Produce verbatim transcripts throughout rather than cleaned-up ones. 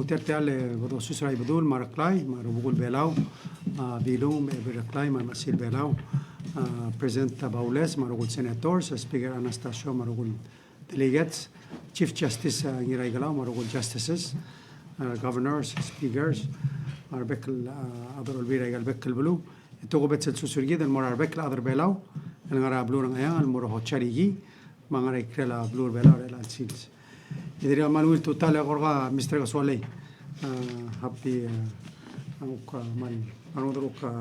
Tia el techall e bo dosus er a Ibedul me a Reklai me a rubekul Belau, a, Bilung me a Ebil Reklai me a Mechesil Belau, a, President Baules me a rokui el senators, a, Speaker Anastacio me a rokui el delegates, Chief Justice, a, Ngiraikelau me a rokui el justices, a, governors, speakers, a rebek el, a, chad er a Olbiil er aika el bek el beluu. E tokubets el sus er kid el mo er a rebek el chad er a Belau el ngar er a beluu er a Ngcheangel el mo er a hotel er kid, me a ngar er a ikrel a beluu er a Belau er chelecha el sils. E dirrek el kmal ungil tutau el eko er kau Mister Kesualei. A, happy, a, a kuk, a, kmal, a rengud er a kuk, a,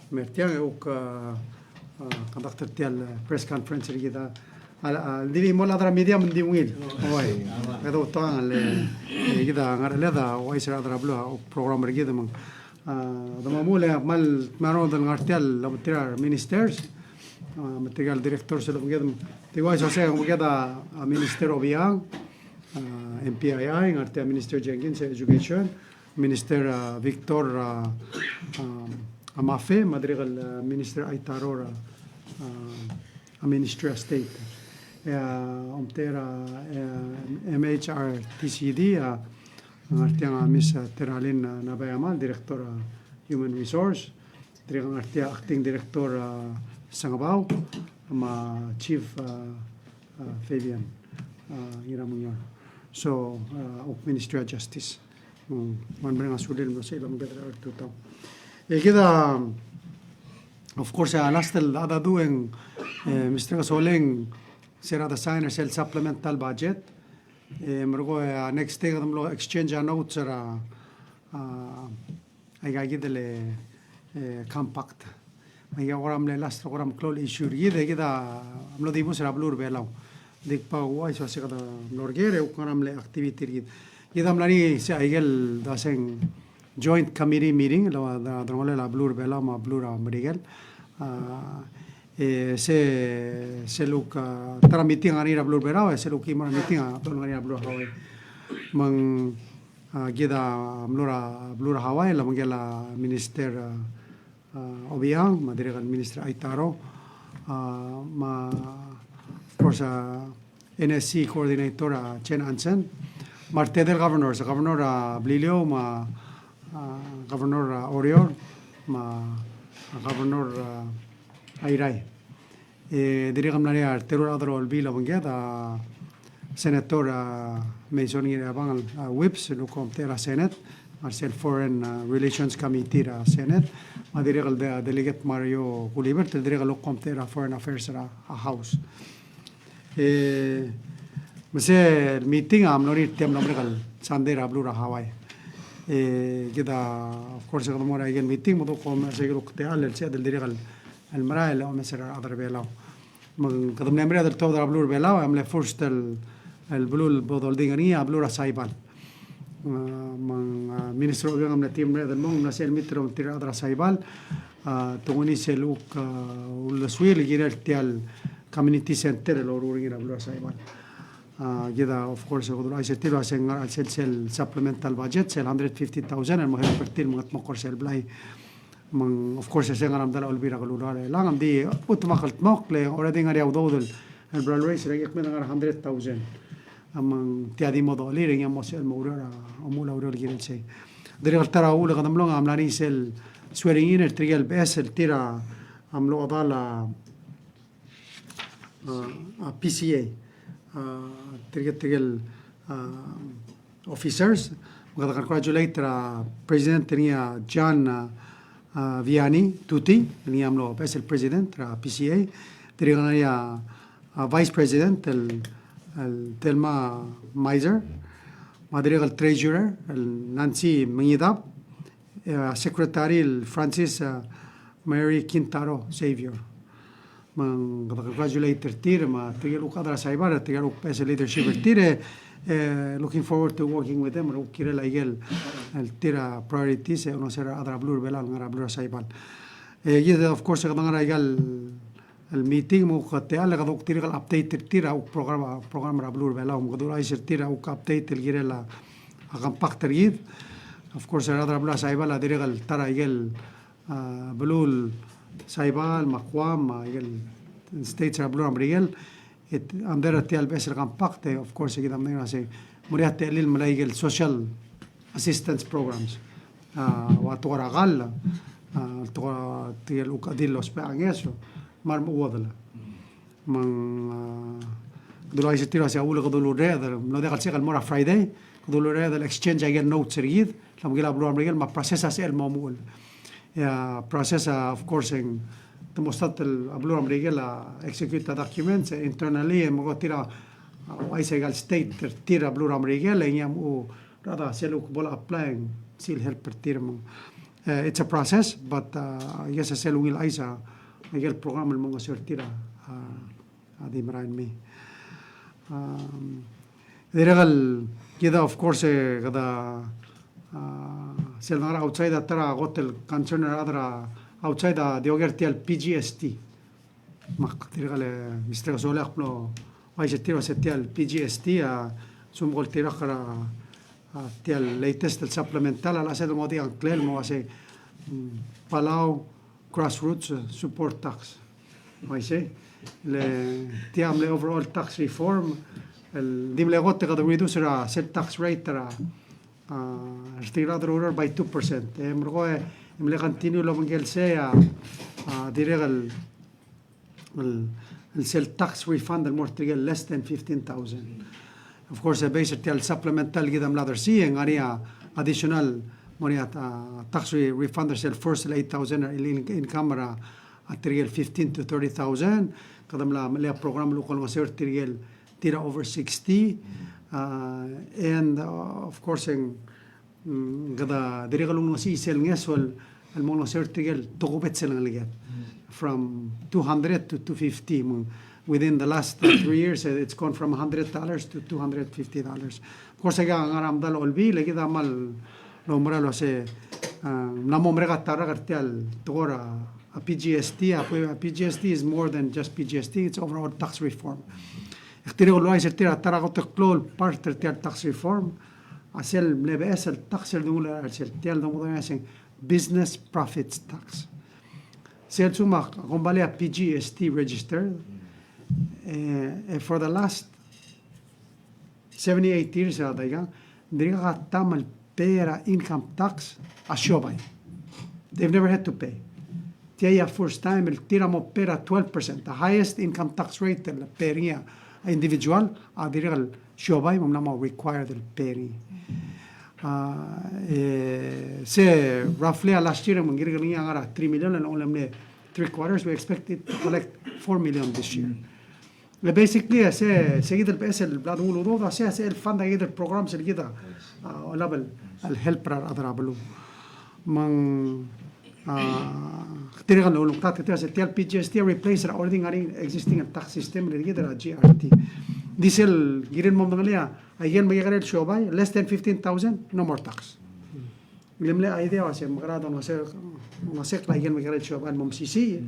mer tiang, e kuk, a, a, conduct er tia el press conference er kid a, a, a, di mo el chad er a media me ng di ungil. Oi. Kede outekangel, e, e kid a ngar er a cheled a ouchais er a chad er a beluu a program er kid me ng A, de mo mle, kmal, me a rengud el ngar tia el, tirka el ministers, a, me tirka el directors el obengked, tirka el uaisei, obengked a, a Minister Obichang, a, M P I I, ngar tia Minister Jenkins, Education, Minister, a, Victor, a, a, Amafe, me a dirrek el, a, Minister Aitaro, a, a, a Ministry of State. E, a, omtechei er a, e, M H R T C D, a, ngar tiang a Miss, a, Teralin, a, Nabayama, Director, a, Human Resource, dirrek ngar tia Acting Director, a, Sengebau, me a Chief, a, a, Fabian, a, Ngiramungior. So, a, uk Ministry of Justice. Mm, me ng mereng a sulir el mlo sebechir el obengked er a tutau. E kid a, of course, a last el chad a dmu e ng, e, Mister Kesualei, se er a de sign er sel supplemental budget. E, merekong, e, a next day kede mlo exchange a notes er a, a, aika kid el, e, compact. Me aika kora mle last, kora mle klou el issue er kid, e kid a mlo dibus er a beluu er a Belau. Di kbo ouchais el uase kede mlo er ker, e kuk ngar er a mle activity er kid. Kid a mla er ngii se aike el dua se ng joint committee meeting, el, a, a, delongelel a beluu er a Belau me a beluu er a Merikel. A, e, se, sel kuk, a, ta er a meeting a ngar er ngii er a beluu er a Belau, e sel kuk chimo er a meeting a, a ngar er ngii er a beluu er a Hawaii. Me ng, a, kid a mlo er a beluu er a Hawaii, el obengkel a Minister, a, a, Obichang, me a dirrek el Minister Aitaro, a, me a, of course, a, N S C Coordinator, a, Chen Ansen, me a retede el governors, a Governor, a, Beliliou, me a, a, Governor, a, Oreor, me a, a, Governor, a, Airai. E dirrek el mla er ngii a reteru el chad er a Olbiil el obengked, a, Senator, a, Mason Ngirchebangel, a, Whipps, el kuk omtechei er a Senate, me a sel Foreign, a, Relations Committee er a Senate, me a dirrek el de-, Delegate Mario Gulibert, el dirrek el kuk omtechei er a Foreign Affairs er a, a, House. E, me sel meeting a mlo er ngii er tia el mlo merek el Sunday er a beluu er a Hawaii. E, kid a, of course, kede mo er a ikel meeting, me kede kuk omes er a ikel kuk techall el sebeched el dirrek el el merael el omes er a rechad er a Belau. Me ng kede mle mereched el tuobed er a beluu er a Belau, e a mle first el, el beluu el bo dolding er ngii a beluu er a Saipan. A, me ng, a, Minister Obichang a mle tir el mereched el mong, ng mla sel meet er tir el rechad er a Saipan. A, te nguu sel kuk, a, uldesuir el kirel tia el community center el loruul er ngii er a beluu er a Saipan. A, kid a, of course, kede ouchais er tir el uase ng ngar er a chelsel sel supplemental budget, sel hundred fifty thousand, el mo help er tir el mengetmokl er sel blai. Me ng, of course, e se ngar er a medal a Olbiil er a Kelulau er chelechang, ng di chutem a kldmokl, e already ngar er ngii a udoud el bla lraise er a ikel kmeed el ngar er a hundred thousand. Me ng tia di mo dolir, e ngii a mo sebechel el mo oureor, a, omuchel a ureor el kirel sei. Dirrek el ta er a uchul e kede mlong a mla er ngii sel swearing in er tirke el beches el tir a mlo chedal a a, a, P C A, a, tirke, tirke el, a, officers. Me kede congratulate er a president er ngii a John, a, a, Vianney Tuti, el ngii a mlo beches el president er a P C A. Dirrek el ngar er ngii a, a, vice president el, el Thelma Meiser. Me a dirrek el treasurer el Nancy Mengidab. E a secretary el Francis, a, Mary Kintaro Xavier. Me ng kede congratulate er tir, me tirke el kuk chad er a Saipan, tirke el kuk beches el leadership er tir, e, e, looking forward to working with them, el kuk kirel a ikel, el tir a priorities, e, olengeseu er a rechad er a beluu er a Belau el ngar er a beluu er a Saipan. E, kid, of course, kede ngar er a ikel el meeting, me kuk techall, e kede kuk dirrek el update er tir a kuk program, program er a beluu er a Belau, me kede ouchais er tir a kuk update el kirel a, a compact er kid. Of course, a rechad er a beluu er a Saipan a dirrek el ta er a ikel, a, beluu el Saipan, me a Guam, me a ikel states er a beluu er a Merikel, e under er tia el beches el compact, e, of course, e kid a medengei el uase, mo er ngii a techellir el melai a ikel social assistance programs. A, ua tekoi er a kall, a, tekoi er tirke el chad el ousbech a ngeso, me a remechuodel. Me ng, a, kede uaisei er tir a se a uchul e kede ulerreched, me ng diak el sebechek el mo er a Friday, kede ulerreched el exchange aike el notes er kid, el obengkel a beluu er a Merikel, me a process a sebechel el mo omuchel. E a process a, of course, e ng te mo start el a beluu er a Merikel a execute a documents, e internally, e mo ko tir a, a, uaisei aike el state er tir a beluu er a Merikel, e ngii a mo er a sel kuk bo el apply, sel help er tir me ng. Eh, it's a process, but, uh, I guess a sel ungil chais a, aike el program el mo ngeso er tir a, a, a di merael mei. Um, dirrek el kid a, of course, e kede, uh, sel dengar er a outside a ta er a kot el concern er a rechad er a outside a di oker er tia el P G S T. Me ak dirrek el, Mister Kesolei, ak mlo uaisei er tir a se tia el P G S T, a, sel mo ko el dirrek er a, a, tia el latest el supplemental, a lsal el ngodech a ngklel el mo uase, mm, Palau Grassroots, eh, Support Tax. Uaisei, le tia mle overall tax reform, el di mle kot e kede reduce er a sel tax rate er a, a, er tir a rechad er a oureor by two percent. E merekong e mle continue el obengkel sei a, a, dirrek el el, el sel tax refund el mo er tirke el less than fifteen thousand. Of course, e based er tia el supplemental kid a mla dersii, e ng ngar er ngii a additional mo er ngii a, a, tax re-, refund er sel first el eight thousand el in-, income er a, a tirke el fifteen to thirty thousand. Kede mla melai a program el kuk olengeseu er tirke el tir a over sixty. Uh, and, uh, of course, e ng Mm, kede dirrek el olengesii sel ngeso el, el mo olengeseu er tirke el tokubets el ngeleked. Mm. From two hundred to two fifty, me ng within the last, uh, three years, eh, it's gone from a hundred dollars to two hundred fifty dollars. Of course, aika a ngar er a medal a olbiil, e kid a kmal oumera el uase, ah, ng mla mo merek a ta er a ker er tia el tekoi er a, a P G S T, a, a P G S T is more than just P G S T, it's overall tax reform. E dirrek el uaisei er tir a ta er a kot el klou el part er tia el tax reform, a sel mle beches el tax el denguu er sel tia el denguu er a sel business profits tax. Sel lsekum a kombalii a P G S T registered, eh, eh, for the last seventy, eighty years a daikang, ng dirkak a taem el pay er a income tax a siobai. They've never had to pay. Tia a first time el tir a mo pay er a twelve percent, the highest income tax rate el pay er ngii a individual, a dirrek el siobai me ng mla mo required el pay er ngii. Ah, e, se roughly a last year me ng kirek er ngii a ngar er a three million, el only mle three quarters, we expect it to collect four million this year. E basically, a se, se kid el beches el bla denguu el udoud, a se, a se el fund a kid el programs el kid a, a, olab el, el help er a rechad er a beluu. Me ng, a, tirke el ulengit er tir a se tia el P G S T a replace er a already existing el tax system el kid er a G R T. Di sel kirel mo medengelii a, aike el mekekerei el siobai, less than fifteen thousand, no more tax. Le mle idea a se, mekerang e ng se, ng se aike el mekekerei el siobai el mo mesisiich.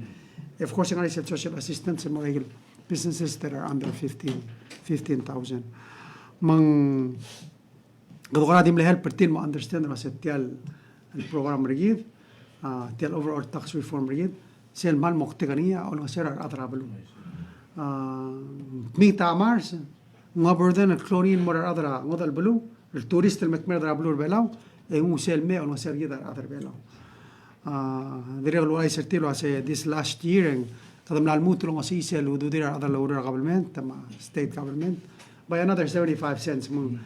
Of course, ng ngar er ngii sel social assistance el mo aike el businesses that are under fifteen, fifteen thousand. Me ng, kede kora di mle help er tir el mo understand el se tia el program er kid, a, tia el overall tax reform er kid, sel kmal moktek er ngii a olengeseu er a rechad er a beluu. A, mekngit a mars, ng ua burden el klou er ngii el mo er a rechad er a ngodech el beluu, el tourist el me kmeed er a beluu er a Belau, e nguu sel mei e olengeseu er kid a rechad er a Belau. A, dirrek el uaisei er tir el uase this last year, e ng kede mla lmuut el olengeseu sel ududir a rechad el oureor er a government, me a state government, by another seventy-five cents. Me ng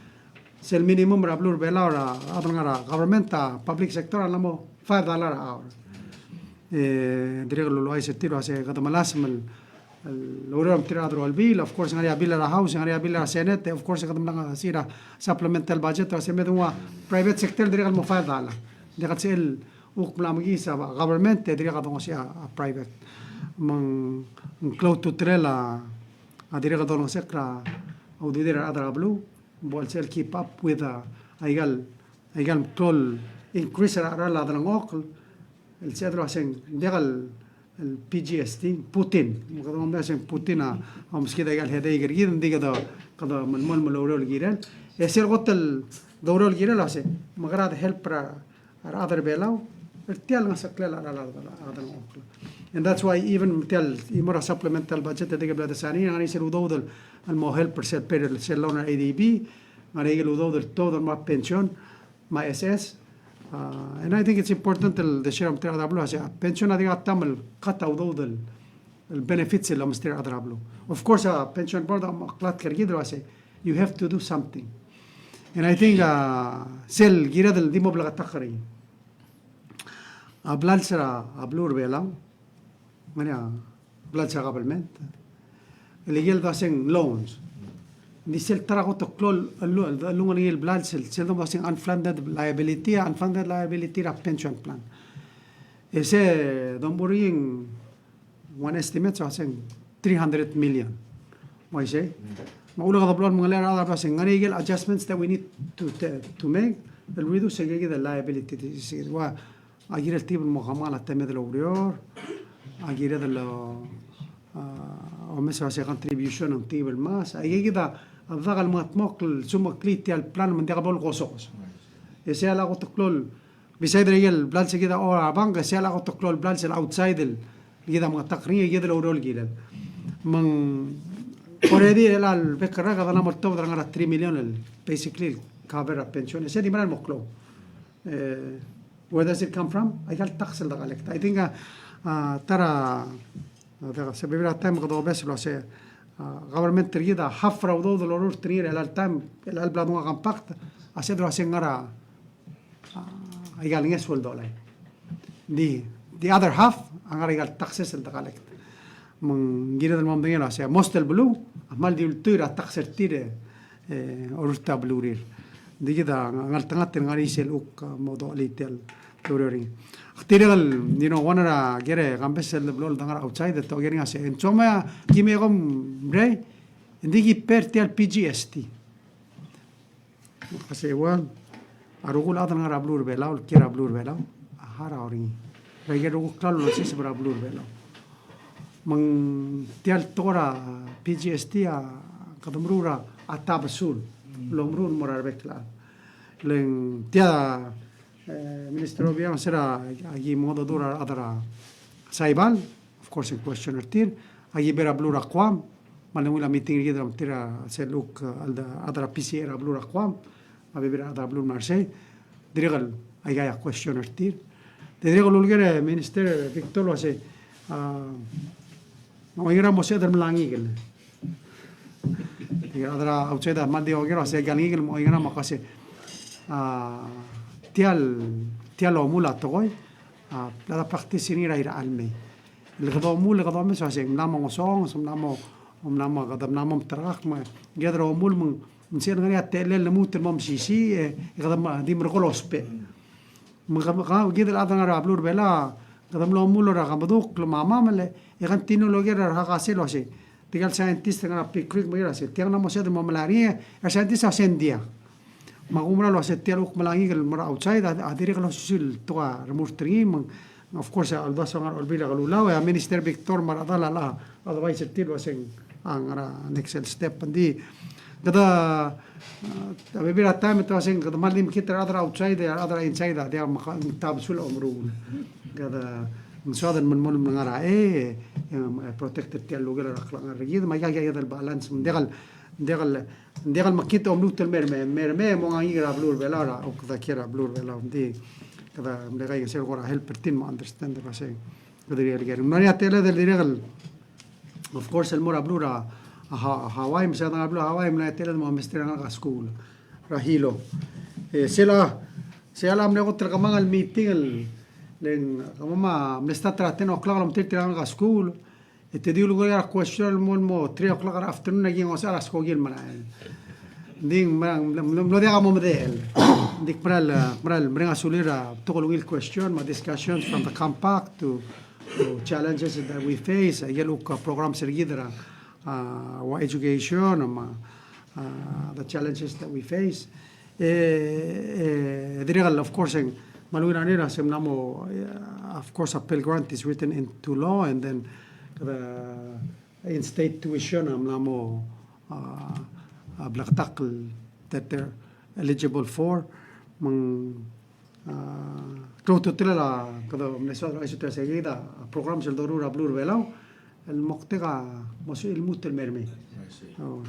sel minimum er a beluu er a Belau er a rechad el ngar er a government, a, public sector, a mla mo five dollar a hour. E, dirrek el uaisei er tir el uase kede melasem el el oureor me tir a rechad er a olbiil, of course, ng ngar er ngii a bill er a House, ng ngar er ngii a bill er a Senate, e, of course, kede mla ngar er ngii a supplemental budget, a se me denguu a private sector, dirrek el mo five dollar. Dirrek el sel kuk mla mekiis a government, e dirrek a dongesii a, a private. Me ng klou a ultutelel a, a dirrek el dolengeseu er a ududir a rechad er a beluu, bo el sel keep up with a, aike el, aike el klou el increase er a, er a delengchokl, el sebeched el uase ng diak el, el P G S T, Putin. Me kede mo mesa e ng Putin a, a omeskid aike el headache er kid, ng di kede, kede melemolem el oureor el kirel. E sel kot el doureor el kirel a se, mekerang e de help er a, er a rechad er a Belau er tia el ngeseklel a, a, a, a, a. And that's why even tia el, e mo er a supplemental budget, e dirrek el bla design, ng ngar er ngii sel udoud el, el mo help er sel pay, sel loan er a A D B, ng ngar er ngii el udoud el tuobed el mo er a pension, me a S S. Uh, and I think it's important el de share er tir a rechad er a beluu, a se, a pension a di kata el cut a udoud el, el benefits el omsterir a rechad er a beluu. Of course, a pension board a meklatk er kid el uase, you have to do something. And I think, uh, sel kired el di mo bleketakl er ngii, a blals er a beluu er a Belau, ngar er ngii a blals er a government, el ikel dua se ng loans. Ng di sel ta er a kot el klou el, el, el, el ngii el blals, sel, sel dua se ng unfunded liability, unfunded liability er a pension plan. E se domuchel er ngii ng one estimate, so se ng three hundred million. Mo isei? Me a uchul e kede blo el mengelel a rechad el uase ng ngar er ngii ikel adjustments that we need to, to, to make, el reduce aike kid el liability. Ua, a kirel tibel mo kemanget a temed el oureor, a kired el, uh, omes a se contribution ng tibel mas, aike kid a, a dak el mengetmokl el sumecheklii tia el plan me ng diak bo lekosokos. E sei a kot el klou el, beside er aike el blals el kid a oba er a bank, e sei a kot el klou el blals el outside el kid a mengetakl er ngii, kid el oureor el kirel. Me ng already er chelecha el bek el rak a kede mla mo oltobed er a ngar er a three million el basically el cover a pension. E sei di mera el mo klou. Eh, where does it come from? Aika el tax el de collect. I think, uh, uh, ta er a, uh, se bebil er a taem e kede obes el uase, uh, government er kid a half er a udoud el orurt er ngii er chelecha el taem, chelecha el bla dengua compact, a se el uase ng ngar er a, uh, aika el ngeso el dolai. Ng di, the other half a ngar er aika el taxes el de collect. Me ng kired el mo medengei el uase most el beluu a kmal di ultuil er a tax er tir, e, orurt a belurir. Ng di kid a ngeltengat el ngar er isei el kuk, a, mo dolai tia el ureor er ngii. Ak dirrek el, you know, one er a ker e kambes el blo el dengar er a outside e te oker er ngii a se, e ng soam e aki me kom mrei, e ng di ki pay er tia el P G S T. Me ak uase, well, a rokui el chad el ngar er a beluu er a Belau, el kiei er a beluu er a Belau, a harau er ngii. Er aike el rokui el klalo el olsiseb er a beluu er a Belau. Me ng tia el tekoi er a P G S T a kede meruul er a tabesul el omeruul el mo er a rebek el chad. Le ng tia, eh, Minister Obichang, se er a, aki mengedecheduch er a rechad er a Saibal, of course, ng question er tir, aki bo er a beluu er a Guam, me ng ungil a meeting er kid er tir er a sel kuk, eh, el de, chad er a P C A er a beluu er a Guam, me a bebil er a chad er a beluu el mla er sei, dirrek el aika a question er tir. Te dirrek el uleker e Minister Victor el uase, a, ng oingerang mo sebeched el melai a ngikel. Tia el chad er a outside a kmal di oker el uase aika el ngikel me ng oingerang, me ak uase, a, tia el, tia el omul a tekoi a, bla de practice er ngii er a irechar el mei. Le kede omul, le kede omes el uase ng mla mo ngesonges, ng mla mo, ng mla mo, kede mla mo meterekakl, me kede omul me ng sel ngar er ngii a techellel el lmuut el mo mesisiich, e, e kede di merekong el ousbech. Me ke, ke, kid el chad el ngar er a beluu er a Belau, kede mlo omul er a kemedukl me a mamel, e continue el oker er a kakasel el uase, tirka el scientist el ngar er a Big Creek me ng uase, tiang a mo sebeched el mo melai er ngii, e a scientist a uase ng diak. Me a kumerang el uase tia el kuk melai a ngikel el mo er a outside a, a dirrek el osisiu el tekoi a remurt er ngii, me ng, of course, a uldasu a ngar er a Olbiil er a Kelulau, e a Minister Victor me a rechedal a, a advise er tir el uase ng, a ngar er a next step. Ng di, kede, a, a bebil er a taem e te uase ng kede kmal di mekngit er a rechad er a outside, e a rechad er a inside a diak me ng tabesul a omeruul. Kede ng soad el melemolem el ngar er a, e, e, protect er tia el lukel er a klengar er kid, me aika, aika el balance, me ng diak el, ng diak el, ng diak el mekngit a omluut el mei er mei, mei er mei, e monga ngikel er a beluu er a Belau, er a, o kede kiei er a beluu er a Belau, ng di, kede mle kaingeseu el kora help er tir me a understand el uase kede dirrek el ker. Ng mla er ngii a techelled el dirrek el, of course, el mo er a beluu er a, a Ha-, Hawaii, me se kede ngar er a beluu er a Hawaii, e mla er ngii a techelled el mo mesterir a ngalek er a skuul er a Hilo. E, sel a, sel a mle kot el kemanget el meeting el, le ng, kemam a mle start er a ten o'clock el omterir tirka el ngalek er a skuul, e te di uleker a question el mo, el mo three o'clock er a afternoon e aki ngosech er a skoki el merael. Ng di ng mla, mla, mla, mlo diak a mo medechel. Ng di kmal, kmal mereng a sulir a betok el ungil question me a discussions from the compact to, to challenges that we face. Aike el kuk programs er kid er a, a, ua education me a, a, the challenges that we face. E, e, dirrek el, of course, e ng kmal ungil a ngar er a se ng mla mo, e, of course, a Pell Grant is written into law, and then the in-state tuition a mla mo, a, a bleketakl that they're eligible for. Me ng, a, klou a ultutelel a kede mle soad er a issues er sei, kid a programs el doruul er a beluu er a Belau el moktek a mo sebechir el lmuut el mei er mei. I see. O.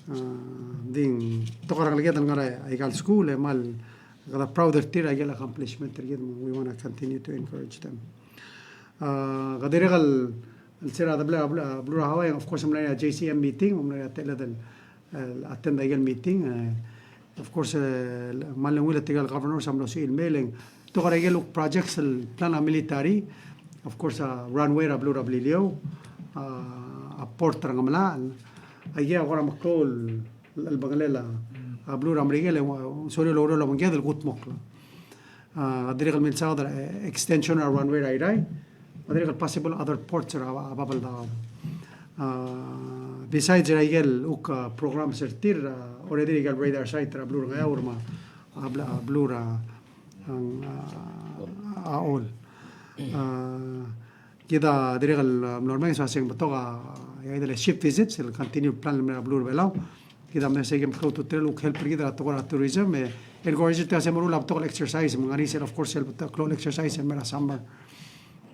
A, ng di ng tekoi er a ngeleked el ngar er aika el skuul e kmal, Kede proud er tir er aikel accomplishment er kid, me we want to continue to encourage them. A, kede dirrek el, el se er a debla, a, bla, a, beluu er a Hawaii, of course, ng mla er ngii a J C M meeting, me ng mla er ngii a techelled el, el attend aikel meeting, e, of course, e, me a lenguu el tirke el governors a mlo sebechir el mei, e ng tekoi er aikel projects el plan a military, of course, a runway er a beluu er a Beliliou, a, a port er a Ngemelachel, aikei a kora meklou el el, el bengelel a, a beluu er a Merikel, e ng sorir el oureor el obengked el kudmokl. A, dirrek el milsaod er a, e, extension er a runway er a Airai, me a dirrek el possible other ports er a, a Babeldaob. A, besides er aikel uk, a, programs er tir, a, already er aikel radar site er a beluu er a Ngeaur me a, a, bla-, a beluu er a, a, a Ollei. A, kid a dirrek el, a, mlo er a mei, so a se ng betok a, a, el ship visits, el continue plan el mei er a beluu er a Belau. Kid a mesa e ng klou a ultutelel el help er kid er a tekoi er a tourism, e encourage er tir a se meruul a betok el exercise, me ng ngar er ngii sel, of course, sel betok el klou el exercise el mei er a summer.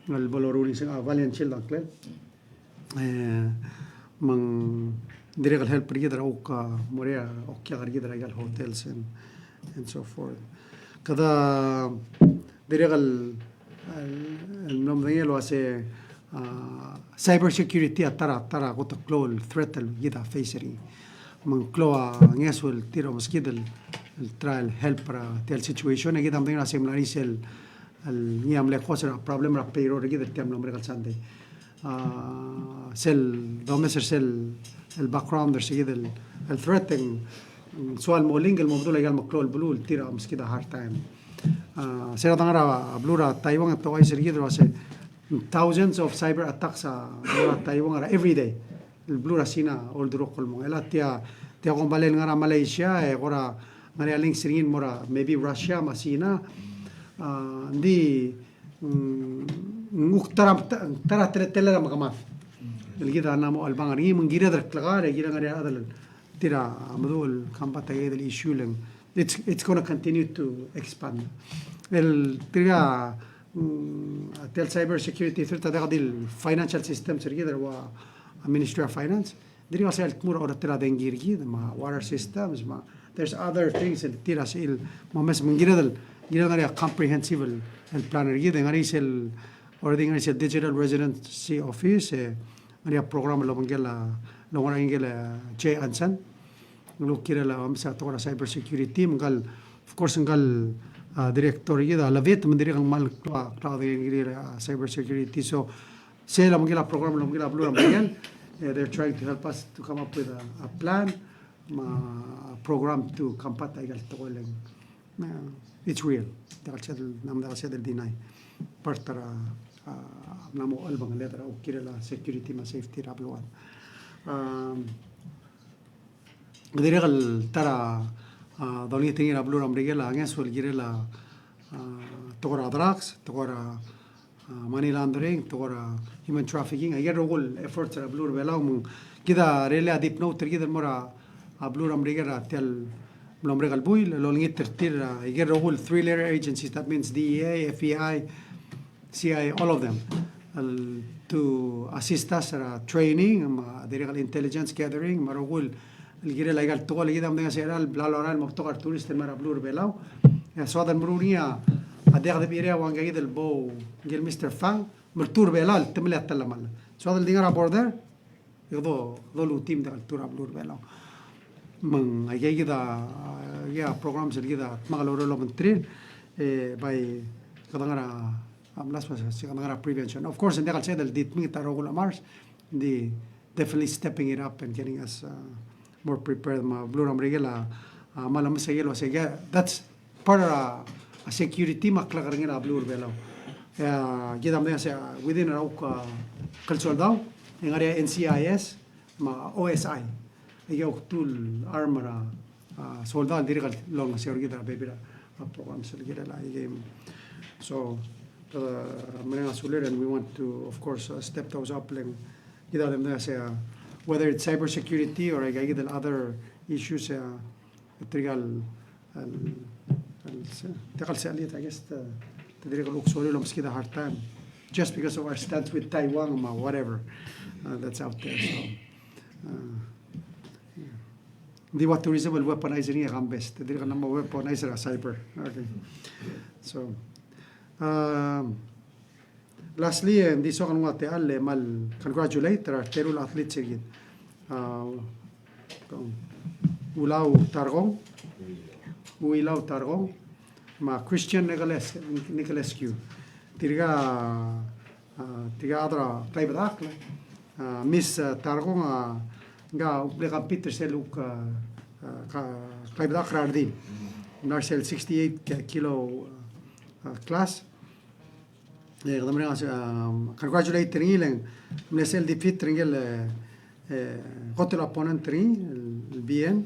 El bo loruul er ngii sel, a, Valiant Shield a ngklel. E, me ng dirrek el help er kid er a uk, a, mo er a okiak er kid er aikel hotels and, and so forth. Kede dirrek el, el, el mlo medengei el uase, a, cyber security a ta er a, ta er a kot el klou el threat el kid a face er ngii. Me ng klou a ngeso el tir a omeskid el, el try el help er a tia el situation, e kid a medengei el uase ng mla er ngii sel, el ngii a mle cause er a problem er a payroll er kid er tia el mlo merek el sandei. A, sel domes er sel, el background er se kid el, el threat e ng, ng soal mo link el mo bedul aika el meklou el beluu el tir a omeskid a hard time. A, se er a dengar er a beluu er a Taiwan e te ouchais er kid el uase thousands of cyber attacks a beluu er a Taiwan er a every day. El beluu er a Sina a oldurokl el mong. E le tia, tia kombalii el ngar er a Malaysia, e kora ngar er ngii a links er ngii el mo er a maybe Russia me a Sina. A, ng di, mm, ng uk ta er a, ta er a teletelel a mekemad el kid a mla mo chelebangel er ngii, me ng kired el klekar, e kired el ngar er ngii a chad el tir a meduch el combat aika el issue el ng, it's, it's gonna continue to expand. El tirka, mm, a tia el cyber security threat a diak di el financial systems er kid el ua a Ministry of Finance. Dirrek el sel tmuu er a orretel a dengki er kid, me a water systems, me a, there's other things el tir a sel, me a mes me ng kired el, kired el ngar er ngii a comprehensive el, el plan er kid, e ngar er ngii sel, already ngar er ngii sel Digital Residency Office, e ngar er ngii a program el obengkel a, el ngar er ngii el Jay Anson. Ng kirel a mesa tekoi er a cyber security, me ngkal, of course, ngkal, a, director er kid a Levit, me ng dirrek el kmal klou a, klou a director er a cyber security. So, sel obengkel a program el obengkel a beluu er a Merikel, e, they're trying to help us to come up with a, a plan, me a program to combat aika el tekoi el ng Uh, it's real. Diak el sebeched el, ng diak el sebeched el deny. Part er a, a, mla mo chelebangel er a, uk kirel a security me a safety er a beluad. Um, dirrek el ta er a, a, dolengit er ngii er a beluu er a Merikel a ngeso el kirel a, a, tekoi er a drugs, tekoi er a, a, money laundering, tekoi er a human trafficking, aike el rokui el efforts er a beluu er a Belau, me ng kid a really a deep note er kid el mo er a, a beluu er a Merikel er tia el mlo merek el buil, el olengit er tir, a, aike el rokui el three letter agencies, that means D E A, F B I, C I A, all of them, el, to assist us er a training, me a dirrek el intelligence gathering, me a rokui el el kirel aika el tekoi el kid a medengei a sera el bla lorael el mo betok a retourist el mei er a beluu er a Belau. E soad el meruul er ngii a diak de bechirii a ua ngika kid el bo, ngike el Mister Fang, me le tour er a Belau, el temel a telemall. Soad el di ngar er a border, e kede, kede luut e diak el tour er a beluu er a Belau. Me ng aika kid a, aika a programs el kid a dmak el oureor el obengterir, e bai kede ngar er a, a mla sbas, se kede ngar er a prevention. Of course, ng diak el sebeched el di tmengit a rokui el chemars, ng di definitely stepping it up and getting us, uh, more prepared. Me a beluu er a Merikel a, a, me a lemes a ikel uase, that's part er a, a, security me a klekerengel a beluu er a Belau. E, kid a medengei a se, a, within er a uk, a, klsoldau, e ng ngar er ngii a N C I S me a O S I. Aika a uk two el arm er a, a, soldau el dirrek el olengeseu er kid er a bebil er a, a, programs el kirel a, aike. So, uh, mereng a sulir, and we want to, of course, uh, step those up, le ng kid a medengei a se, uh, whether it's cyber security or aika kid el other issues, uh, tirka el, el, el, se, tirka el se, I guess, te, te dirrek el uk sorir el omeskid a hard time just because of our stance with Taiwan or whatever, uh, that's out there. So, uh, yeah. Ng di ua tourism el weaponize er ngii a campus. Te dirrek el mo weaponize er a cyber. Okay. So, um, lastly, e ng di soak el nguu a techall el kmal congratulate er a reteru el athletes er kid. A, Ulau Tarkong, Uilau Tarkong, me a Christian Nicolas, Nicolescu. Tirka, a, tirka a chad er a Klaibedak, a, Miss, a, Tarkong, a, ngka a mle compete er sel kuk, a, a, ka-, Klaibedak er a redil. Ng mla er sel sixty-eight ki-, kilo, a, class. E, kede mereng a, um, congratulate er ngii le ng mle sel defeat er ngii el, e, kot el opponent er ngii, el, el B N.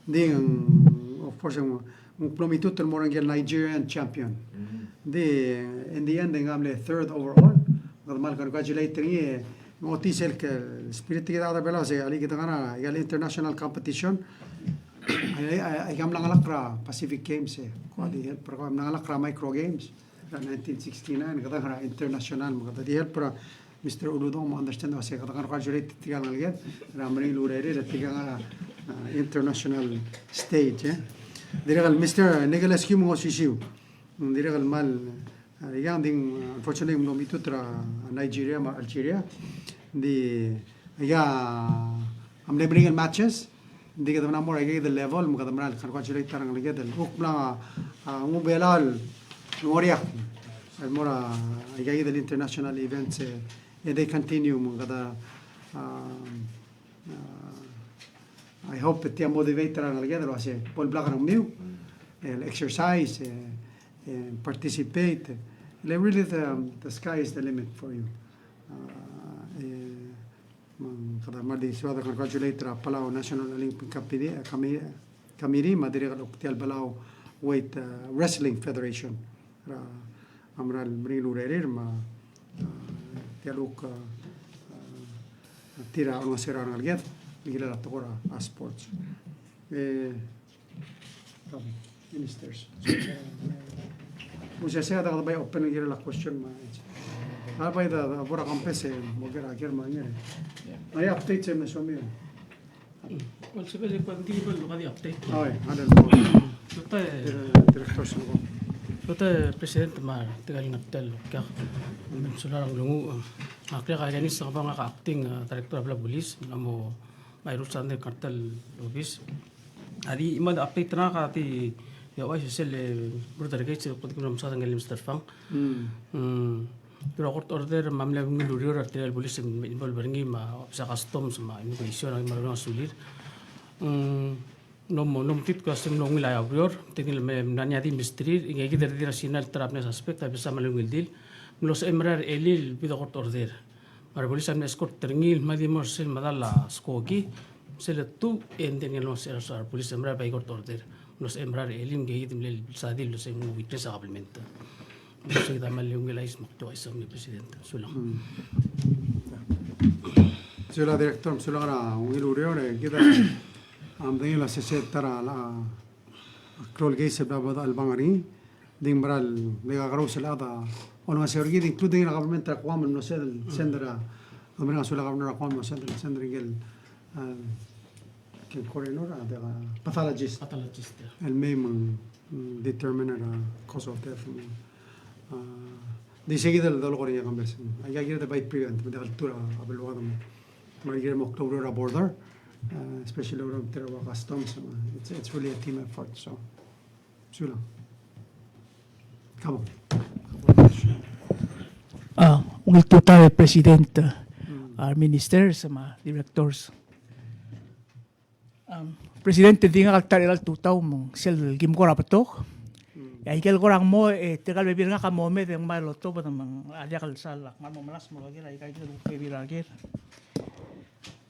Ng di, um, of course, ng, ng mlo mitut el mo er ngii el Nigerian champion. Ng di, in the end, e ng mle third overall. Kede kmal congratulate er ngii, e, ng ochotii sel ke spirit er kid a rechad er a Belau, se alii kid a ngar er a, aika el international competition. Ai, ai, ai, aika mla ngalek er a Pacific Games, e. Ko di help er kau, mla ngalek er a Micro Games er a nineteen sixty-nine, kede ngar er a international, me kede di help er a Mister Uludong me understand el uase kede ngar er a congratulate tirka el ngeleked er a meringel urerir, tirka ngar er a, a, international stage, e. Dirrek el Mister Nicolas Q me ng osisiu. Dirrek el kmal, a, aika ng di, unfortunately, ng mlo mitut er a Nigeria me a Algeria. Ng di, aika a mle meringel matches. Ng di kede mla mo er aika el level, me kede mla congratulate er a rengeleked el kuk mla, a, nguu a Belau el ngoriakl el mo er aika el international events, e, e they continue, me kede, a, a, I hope tia motivate er a rengeleked el uase bo el blak er a rengmiu, el exercise, e, e, participate. Le really the, the sky is the limit for you. A, e, Me ng kede kmal di soak el congratulate er a Palau National Olympic Committee, Commi-, Committee, me a dirrek el kuk tia el Belau Weight, a, Wrestling Federation. Er a mera el meringel urerir, me a, a, tia el kuk, a, a, tir a olengeseu er a rengeleked, el kirel a tekoi er a, a, sports. E, Ministers. Mo sei a kede bai open el kirel a question me a. A bai de, de bo er a campus e mo ker a ker me a ngii. Ai update se me somiu. Well, sebechel e kuk di bo el di update. Oi, a le mo. Sote, dire-, director se mo. Sote President me a tirka el ngar tia el kiak. Me ng sulang a rengul. Ak diak a Dennis Ngebang, ak acting, a, director er a Belau Police. Ng mo me a Irul Sandei el ngar tia el obis. A di, me a di update er ngak a di, di ouchais er sel, e, border gate, se kuk di mlo mesaod er ngii el Mister Fang. Mm. Mm. Tirka el court order me a mle ungil ureor er tirka el police el involve er ngii me a Office er a Customs me a Immigration me a rengul a sulir. Mm. Ng mlo, ng mlo metik el kmo se ng mlo ungil a ureor, tirke el me mla er ngii a di mesterir, e ngii kid er tir a sina el ta er a mle suspect, a besa me a ungil dil. Ng mlo sebechem er a elii el bid a court order. Me a repolice a mle escort er ngii el mla di mo er sel medal a skoki, sel letuub, e ng di ngii el mo er a repolice el mla er a bai court order. Ng mlo sebechem er a elii, e ngii kid a mle sadi el se ng witness a kabelment. Ng mlo se kid a mle ungil a chais me ak di ouchais, Mister President. Sulang. Mm. Sulang, Director, sulang er a ungil ureor, e kid a, a medengei el sesei el ta er a, a klou el case el bla bo el bang er ngii. Ng di ng mera el mle kakerous el chad a olengeseu er kid, including er a government er a Guam el mlo send, send er a, ng mera el sulang a governor er a Guam el mlo send, send er ngii el, a, ke coroner, a, diak, a pathologist. Pathologist, yeah. El mei me ng, mm, determine er a cause of death. A, ng di sei kid el dolekoi er ngii a campus. Aika kired el bai prevent, me ng diak el tur a beluad me, me ng kired el mo klou er a border, a, especially er a customs, me it's, it's really a team effort, so. Sulang. Kabo. A, ungil tutau e President, a, Ministers, me a Directors. A, President, e di ngak el ta er a tutau me ng sel kim kora betok. E aike el kora mo, e tirka el bebil er ngak a mo mei e ng mei el otobed me ng diak el sal, ak mo melasem el oker aika el bebil er a ker.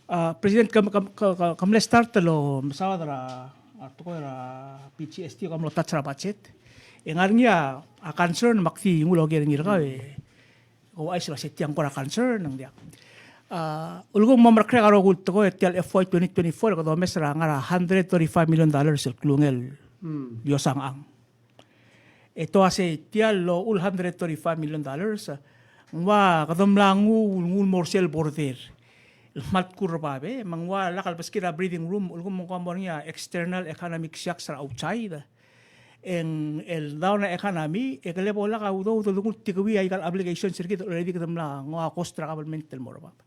A, President, ke, ke, ke, ke, ke mle start el mesaod er a, a tekoi er a P G S T, ke mlo touch er a budget. E ngar er ngii a, a concern me ak di nguu el oker er ngii er kau e, ko ouchais el uase tiang kora concern, ng diak. A, ulekum mo merekerek a rokui el tekoi, tia el F Y twenty twenty-four, kede omes er a ngar er a hundred thirty-five million dollars el klungel el iosang. E te uase tia el uchul hundred thirty-five million dollars, ng ua kede mla nguu, nguu el mo er sel border. el kmal tkur er a babe, me ng ua lak el beskid a breathing room, ulekum ng ko mo er ngii a external economic shocks er a outside. E ng el down a economy, e ke le bo lak a udoud el denguu el tekoi a ikal obligations er kid el already kede mla nguu a cost er a government el mo er bab.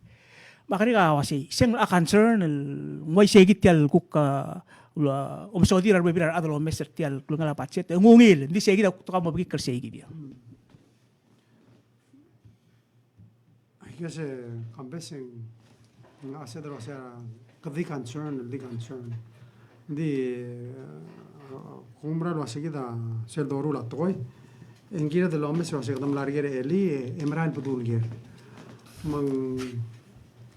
Me a kerik a uaisei, se ng a concern el ng uaisei kid tia el kuk a, ula, omesodir a rebebil er a rechad el omes er tia el kulengel a budget. E ng ungil, ng di sei kid a kuk tekoi a mo bekikl er sei kid ia. I guess, e, kambes e ng, a, sel doruul a se, a, kede di concern, di concern. Ng di, e, kuk mera el uase kid a sel doruul a tekoi, e ng kired el omes el uase kede mla er ker er a elii, e, e mera el bedul ker. Me ng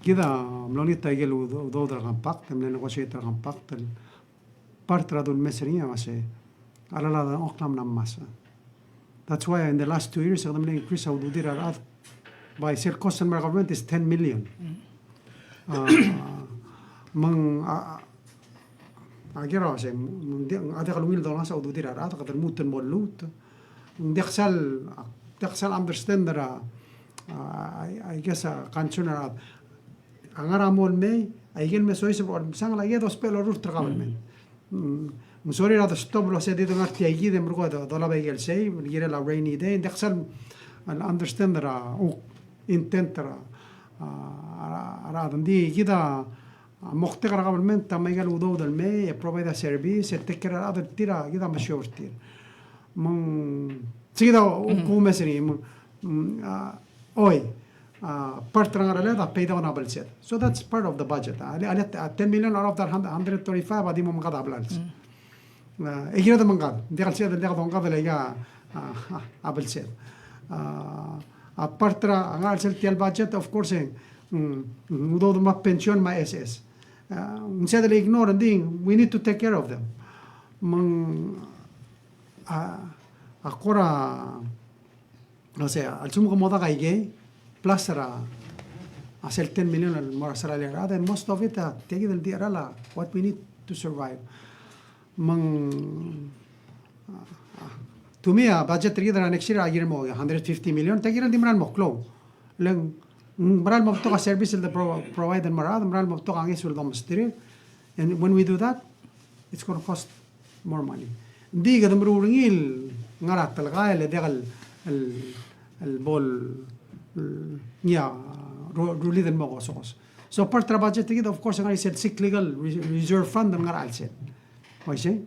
kid a mlo olengit a ikel udo-, udoud er a compact, e mle negotiate er a compact, el part er a dul mes er ngii a uase a rechad a dengchokl a mla ngmasech. That's why in the last two years, e kede mle increase a ududir a rechad by sel cost el mo er a government is ten million. A, me ng, a, a, a ker a uase, me ng di, a diak el ungil dolengasech a ududir a rechad, kede lmuut el mo lluut. Ng diak sal, a, diak sal understand er a, a, I, I guess, a concern er a rechad. A ngar er a mo el mei, a ikel me soiseb er a omsangel, a ikel dousbech el orurt er a government. Mm, ng sorir a de stop el uase di dengar tia kid e merekong e do-, dolab a ikel sei, el kirel a rainy day, ng diak sal, el understand er a, o, intent er a, a, a, a, a, ng di kid a, a moktek er a government a me ikel udoud el mei, e provide a service, e take care er a rechad er tir a kid a mesiou er tir. Me ng, se kid a, o, kumes er ngii, me ng, mm, a, oi, a, part er a ngar er a elii a pay down a blsed. So that's part of the budget. A, a, a, ten million out of that hundred, hundred thirty-five a di mo mengkad a blals. A, e kired el mengkad, ng diak el sebeched el diak dongkad el aika, a, a, a blsed. A, a part er a ngar er a chelsel tia el budget, of course, e, mm, mm, udoud me a pension me a S S. A, ng sebeched el ignore, ng di, we need to take care of them. Me ng, a, a kora, o sea, a lsekum ke mo dak a ikei, plus er a, a sel ten million el mo er a salary er a rechad, and most of it, a, tia kid el di cheral a what we need to survive. Me ng, a, a, to me, a budget er kid er a next year a kirel mo hundred fifty million, tia kid el di mera el mo klou. Le ng, mm, mera el mo betok a service el de pro-, provide el mo er a rechad, mera el mo betok a ngeso el domesterir. And when we do that, it's gonna cost more money. Ng di kede meruul er ngii el ngar er a telekael e diak el, el, el bo el, el, ngii a ru-, rullii el mo kosekos. So part er a budget er kid, of course, ngar er ngii sel cyclical re-, reserve fund el ngar er a chelsel. Uaisei?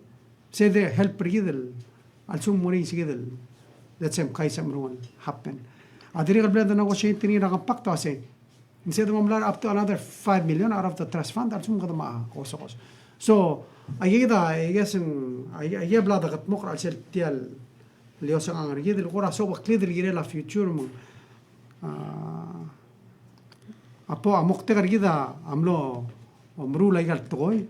Se de help er kid el, a lsekum ng mo er ngii se kid el, let's say, crisis a meruul el happen. A dirrek el bla de negotiate er ngii er a compact a uaisei. Ng sebeched el mo melai er a up to another five million out of the trust fund, a lsekum kede mo kosekos. So, aikakid a, I guess, ng, aike, aike bla de kedmokl er a chelsel tia el iosang er kid, el kora sobeklid el kirel a future me ng, a, a po, a moktek er kid a mlo, o, meruul aika el tekoi,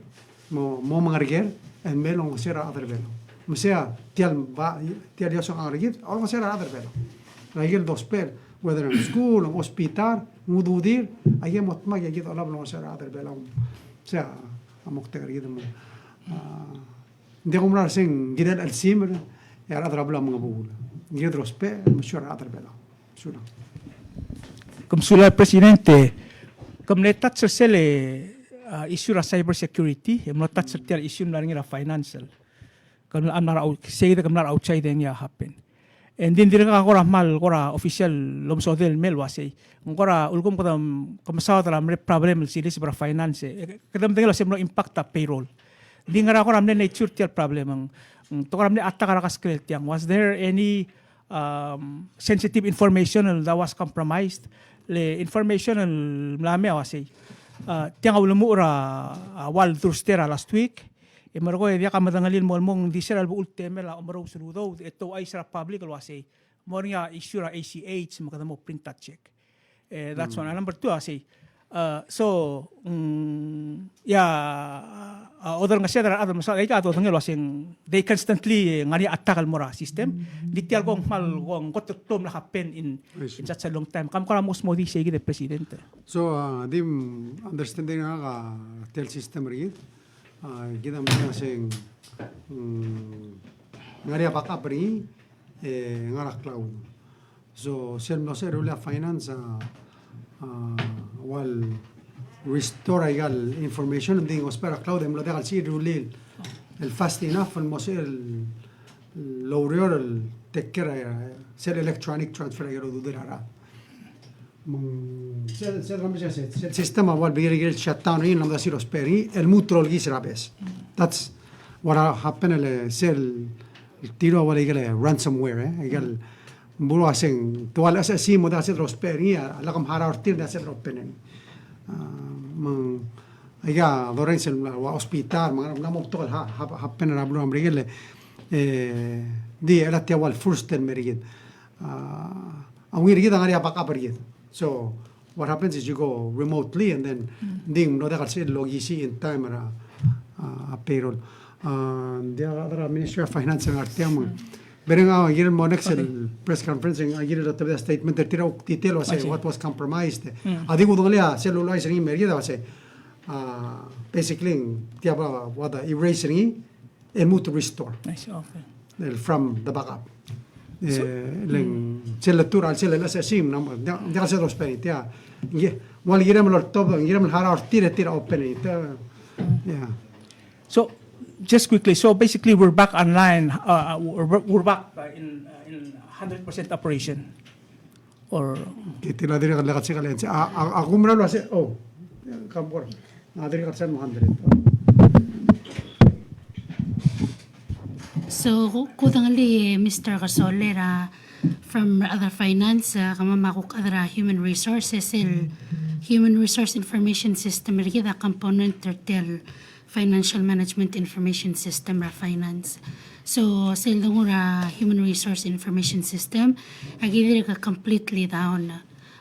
mo, mo mengereker, e mei el olengeseu er a rechad er a Belau. Me sei a tia el ba, tia el iosang er kid, olengeseu er a rechad er a Belau. Er aike el dousbech, whether ng school, ng hospital, ng ududir, aike el mo dmak e kid a olab el olengeseu er a rechad er a Belau. Sei a moktek er kid me, a, ng di kuk mera el sei ng kirel a chelsimer, e a rechad er a Belau a mengebuul. Ng kirel a dousbech, me sure a rechad er a Belau. Sulang. Ke mesulang, Presidente. Ke mle touch er sel, a, issue er a cyber security, e mlo touch er tia el issue el mla er ngii er a financial. Ke mla, mla er a out-, sei de ke mla er a outside e ngii a happen. And then dirrek a kora kmal, kora official el omesodel el mei el uasei. Ng kora ulekum kede, ke mesaod er a mera el problem el siliseb er a finance. E, kede medengei el uasei mlo impact a payroll. Ng di ngera kora mle nature tia el problem. Ng, ng te kora mle attack er a kaskel tiang. Was there any um, sensitive information el that was compromised, le information el mla mei a uasei. A, tiang a ulemuchel er a, a, ua el Thursday er a last week, e merekong e diak a medengelii el mo el mong, ng di se er a lebo el temel a omerous el udoud, e te ouchais er a public el uasei. Mo er ngii a issue er a A C H, me kede mo print a check. E, that's one. A number two, a sei. A, so, mm, ia, a, oderengeseu er a rechad el mesaod, aika a dodengei el uasei ng, they constantly, e, ngar er ngii a attack el mo er a system. Di tia el kuk kmal, kuk kot el klou el mla happen in, in such a long time. Kam kora mo smodii sei kid e President. So, a, di, mm, understanding er ngak a tia el system er kid. A, kid a medengei el uasei ng, mm, ngar er ngii a backup er ngii, e, ngar er a cloud. So, sel mlo sebechir el rullii a finance a, a, ua el, restore aika el information, ng di ng ousbech er a cloud, e mlo diak el sebechir el rullii el fast enough el mo sebechir el oureor el take care er a sel electronic transfer aike el ududir a rechad. Me ng sel, sel, sel, sel system a ua le bebil er a shutdown er ngii, ng mla mo sebechir el ousbech er ngii, el lmuut el okiis er a bes. That's what happened, el sel, el tirka a ua le ikel ransomware, e. Ikel, mm, bo el uaseng, te ua le S S E mo diak el sebechir el ousbech er ngii, a lak mharau er tir, diak el sebechir el open er ngii. A, me ng, aika, dorrenges el ua hospital, me ng mla mo betok el ha-, ha-, happen er a beluu er a Merikel, e, di, el tia ua le first el mer kid. A, a ungil er kid a ngar er ngii a backup er kid. So, what happens is you go remotely and then, mm, ng di ng mlo diak el sebechir el okisii in time er a, a, a payroll. A, ng di a chad er a Ministry of Finance a ngar tiang me ng. Mm. Bereng a kirel mo next el press conference, e ng kirel otobed a statement er tir a kuk detail el uasei, I see, what was compromised. Mm. A di kudengelii a sel uluuchais er ngii mer kid a uasei, a, basically, ng tia ua, ua de erase er ngii, e lmuut el restore. I see, okay. El from the backup. So, e, le ng, mm, sel letur a sel el S S E, ng diak, diak el sebechir el ousbech er ngii, tia. Ng, ua le kirem el oltobed, ng kirem el harau er tir, e tir a open er ngii, tia. Mm. Yeah. So, just quickly, so basically we're back online, uh, we're, we're back, uh, in, uh, in hundred percent operation. Or ke tia a dirrek el legacy el answer. A, a, a kumerang el uasei, oh, come on. A dirrek el sel mo hundred. So, ku-, kudengelii, e, Mister Kesoler, a, from other finance, a, kemam a kuk chad er a human resources, el human resource information system er kid a component er tia el financial management information system er a finance. So, sel dongu er a human resource information system, a ki dirk completely down.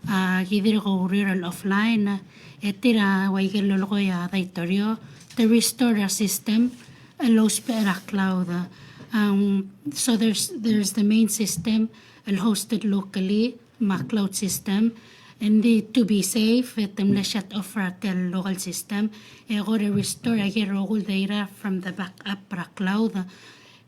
A ki dirk oureor el offline, e tir a ua ikel lolekoi a daitorio, te restore a system, el ousbech er a cloud. Um, so there's, there's the main system, el hosted locally, me a cloud system, and the, to be safe, e te mle shut off er a tia el local system, e kora restore a ikel rokui el data from the backup er a cloud.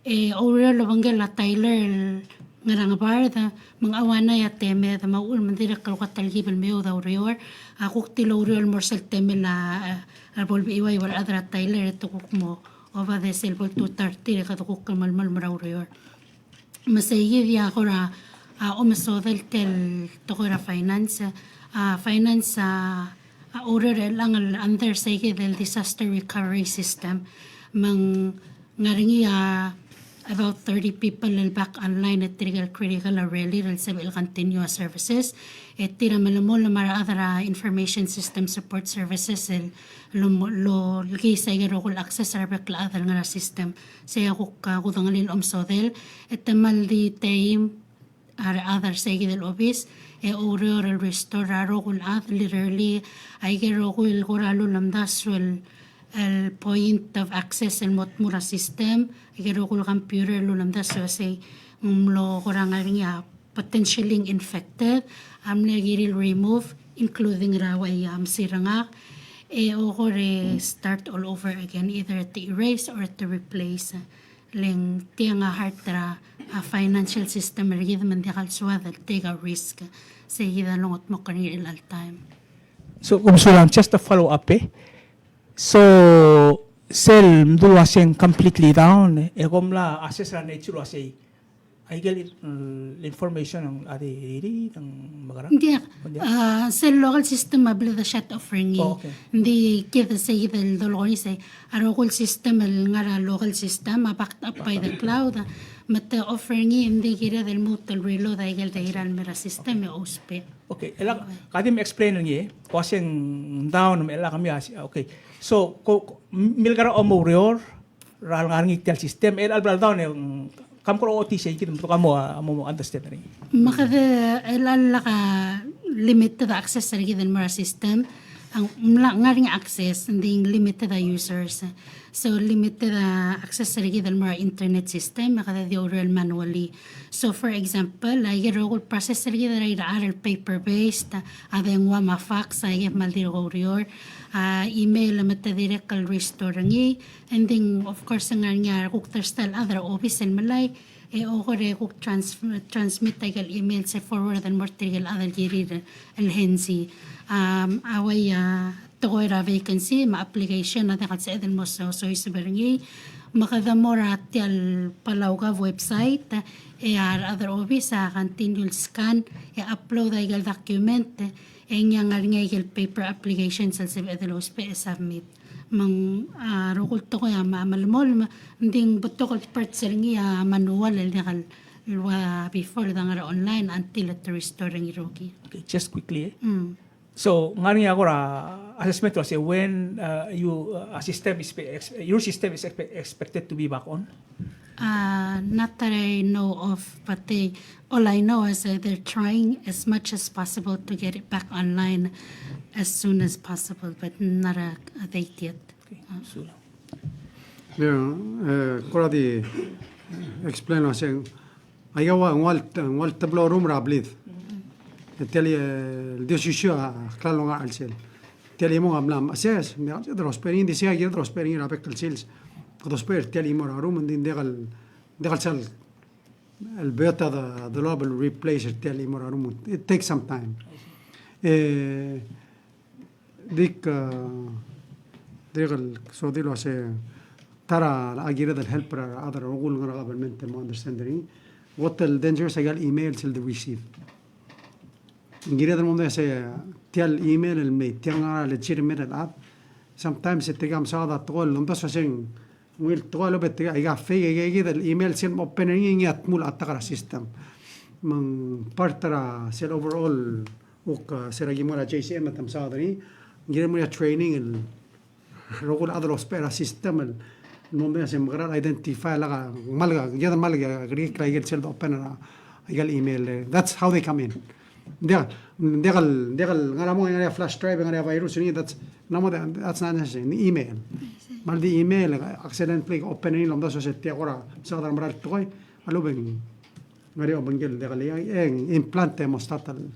E oureor el obengkel a Tyler el ngar er a Ngebard, me ng ua ngii a temed, me a uchul me ng dirrek el ua telkib el meoud a ureor, a kuk di el oureor el mo er sel temel a, a bo lebechiuai el chad er a Tyler, e te kuk mo obades el bo ltuut er tir e kede kuk melemolem er a ureor. Me sei kid a kora, a, omesodel tia el tekoi er a finance, a, finance, a, a oureor er chelechang el under sei kid el disaster recovery system. Me ng ngar er ngii a about thirty people el back online e tirke el critical a rally el sebechel continue a services. E tir a melemolem a rechad er a information system support services el lo, lo, lokiis a ikel rokui el access er a bek el chad el ngar er a system. Sei a kuk, a, kudengelii el omesodel, e te mal di teim a rechad er sei kid el obis, e oureor el restore a rokui el chad, literally, a ikel rokui el kora lulemdasu el, el point of access el mo tmuu er a system, a ikel rokui el computer el lulemdasu a sei, ng mlo kora ngar er ngii a potentially infected, a mle kirir el remove, including er a ua ia mesir er ngak, e okor e start all over again, either te erase or te replace. Le ng tiang a heart er a, a, financial system er kid me ng diak el soad el take a risk. Sei kid a longedmokl er ngii er chelecha el time. So, kom sulang, just a follow up, e. So, sel mdu el uaseng completely down, e kom mla assess er a nature el uasei a ikel, mm, information a di, di, di, ng mekerang? Ng diak. Ng diak? A, sel local system a bla de shut off er ngii. Oh, okay. Ng di kid a sei kid el dolekoi er ngii sei a rokui el system el ngar er a local system a backed up by the cloud, me te off er ngii, ng di kired el lmuut el reload a ikel data el mei er a system e ousbech. Okay, e le ka di me explain er ngii, e. Ko uaseng down me e le kemiu a, okay. So, ko, ko, milekera a mo oureor er a lengar er ngii tia el system, e le a bla el down e, mm, kam kora ochotii sei kid, me te kuk mo, a, mo, mo understand er ngii. Me kede, e le a lak a limited access er kid el mo er a system, a ng mla ngar er ngii a access, ng di limited a users. So limited a access er kid el mo er a internet system, me kede di oureor el manually. So for example, a ikel rokui el process er kid er a irechar el paper based, a dengua me a fax, a ikel kmal dirk oureor, a email me te dirrek el restore er ngii, And then, of course, ng ngar er ngii a kuk ta er sel chad er a obis el melai, e okor e kuk trans-, transmit a ikel email se forward el mo er tirke el chad el kirir el henzi. Um, a ua ia, tekoi er a vacancy me a application a diak el sebeched el mo so-, soiseb er ngii, me kede mo er tia el Palau Gov website, e a rechad er a obis a continue el scan, e upload a ikel document, e ngii a ngar er ngii a ikel paper application sel sebeched el ousbech e submit. Me ng, a, rokui el tekoi a ma-, melemolem, ng di ng betok el parts er ngii a manual el diak el ua before, e de ngar er a online until e te restore er ngii rokui. Okay, just quickly, eh? Mm. So, ng ngar er ngii a kora assessment el uase when, uh, you, uh, a system is pe-, ex-, your system is expe-, expected to be back on? Uh, not that I know of, but they, all I know is that they're trying as much as possible to get it back online as soon as possible, but not a, a date yet. Okay, so. Yeah, eh, kora di explain el uase, aika ua, ng ua el, ng ua el teblo el ruum er a blid. E tia el, eh, el di osisiu a klalo el ngar er a chelsel. Tia el chimo a mla, assess, ng diak el, dousbech er ngii, ng di sei a kired el dousbech er ngii er a bek el sils. Dousbech er tia el chimo er a ruum, ng di ng diak el, ng diak el sal, el beot a de, de loba el replace er tia el chimo er a ruum. It takes some time. Eh, Dik, eh, dirrek el soad el uase ta er a kired el help er a rechad er a rokui el ngar er a government el mo understand er ngii. Kot el dangerous a ikel email sel de receive. Ng kired el mo mesa tia el email el mei, tia el ngar er a legitimate el chad. Sometimes e tirka a mesaod a tekoi el omdasu el uase ng ungil tekoi el obet, aika fake, aika kid el email sel mo open er ngii, ngii a dmu el attack er a system. Me ng part er a sel overall uk, a, se er a ki mo er a J C M e te mesaod er ngii, ng kirel mo er ngii a training el rokui el chad el ousbech er a system el mo mesa se mekerang el identify el lak a, kmal, kede kmal kerekikl a ikel sel dopen er a ikel email. That's how they come in. Ng diak, ng diak el, ng diak el ngar er a mo, ngar er a flash drive, ngar er a virus er ngii, that's, ng mo, that's not necessary. Ng email. Me a di email, accidentally open er ngii el omdasu el uase tia kora mesaod er a mera el tekoi, a lobeng. Ngar er ngii a obengkel diak el, e ng implant e mo start el,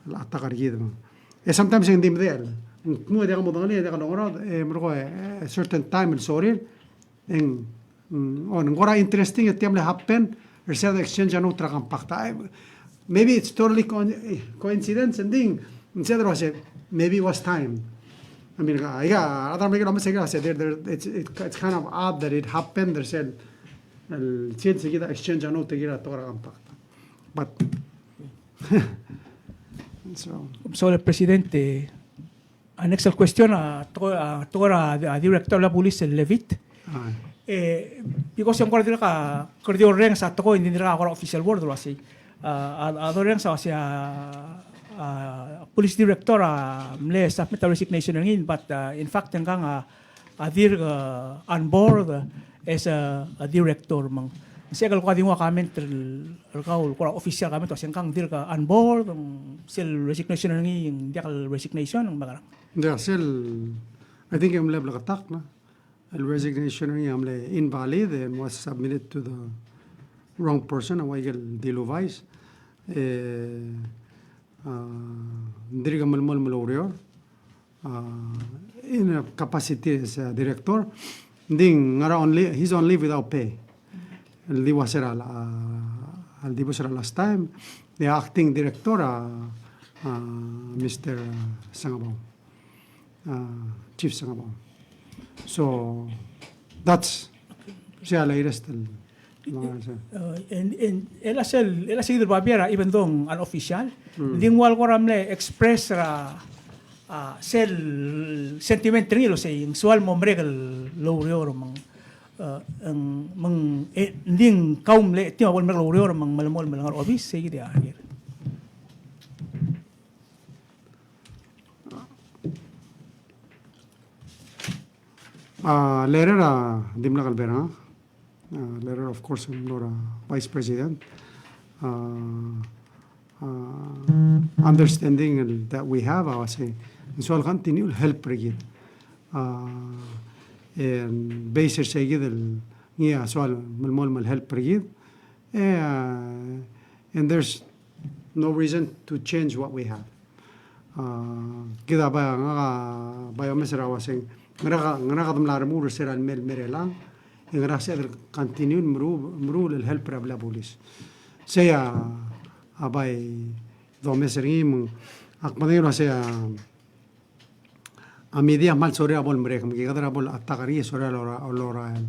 el attack er kid. E sometimes e ng di medechel. Ng dmu e diak modengelii, e diak longerang, e merekong, e, a certain time el sorir, e ng, mm, o, ng kora interesting e tia mle happen er sel exchange a note er a compact. I, maybe it's totally co-, coincidence, and then, instead of say, maybe it was time. I mean, aika, a rechad er a Merikel a omes aika el uase, there, there, it's, it, it's kind of odd that it happened, there's a el sel se kid a exchange a note er kid er a tekoi er a compact. But, so. Sual el President, a next el question, a tekoi, a tekoi er a, a director er a police el Levitt. Ah. E, because ng kora dirrek a, kora di orrenges a tekoi, ng di dirrek a kora official word el uasei. A, a, a dorrenges a uasei a, a police director a mle submit a resignation er ngii, but, a, in fact, ngkang a, a dirk, a, on board as a, a director me ng. Sel kuk a di nguu a comment er kau el kora official comment, uase ngkang dirk on board, sel resignation er ngii, ng diak el resignation, ng mekerang. Ng diak sel, I think e ng mle bleketakl, no? El resignation er ngii a mle invalid and was submitted to the wrong person, a ua ikel dilu vice. E, a, ng dirk melemolem el oureor. Uh, in a capacity as a director, ng di ngar er a on leave, he's on leave without pay. El di ua se er a, uh, el di ua se er a last time, the acting director, uh, uh, Mister Sengebau, uh, Chief Sengebau. So, that's, se a latest el Uh, en, en, el a sel, el a sel babier a, even though ng unofficial, ng di ng ua el kora mle express er a, a, sel sentiment er ngii el uasei ng soal mo merek el oureor me ng, uh, ng, me ng, e, ng di ng kau mle, tia bo el merek el oureor me ng melemolem el ngar er a obis, sei kid a, a letter a dimlak el berang. Uh, letter, of course, ng mlo er a Vice President. Uh, uh, understanding that we have, a uasei, ng soal continue el help er kid. Uh, and based er sei kid el ngii a soal melemolem el help er kid. E, uh, and there's no reason to change what we have. Uh, kid a bai, ngak a bai omes er a uaseng, ngera, ngera kede mla remuul er se er a lemei el mei er chelechang, e ngera sebeched el continue el meruul, meruul el help er a blil a bulis. Sei a, a bai domes er ngii me ng, ak medengei el uasei a, a media a kmal sorir a bo lemerek, me kid a bo le attack er ngii e sorir a lorael.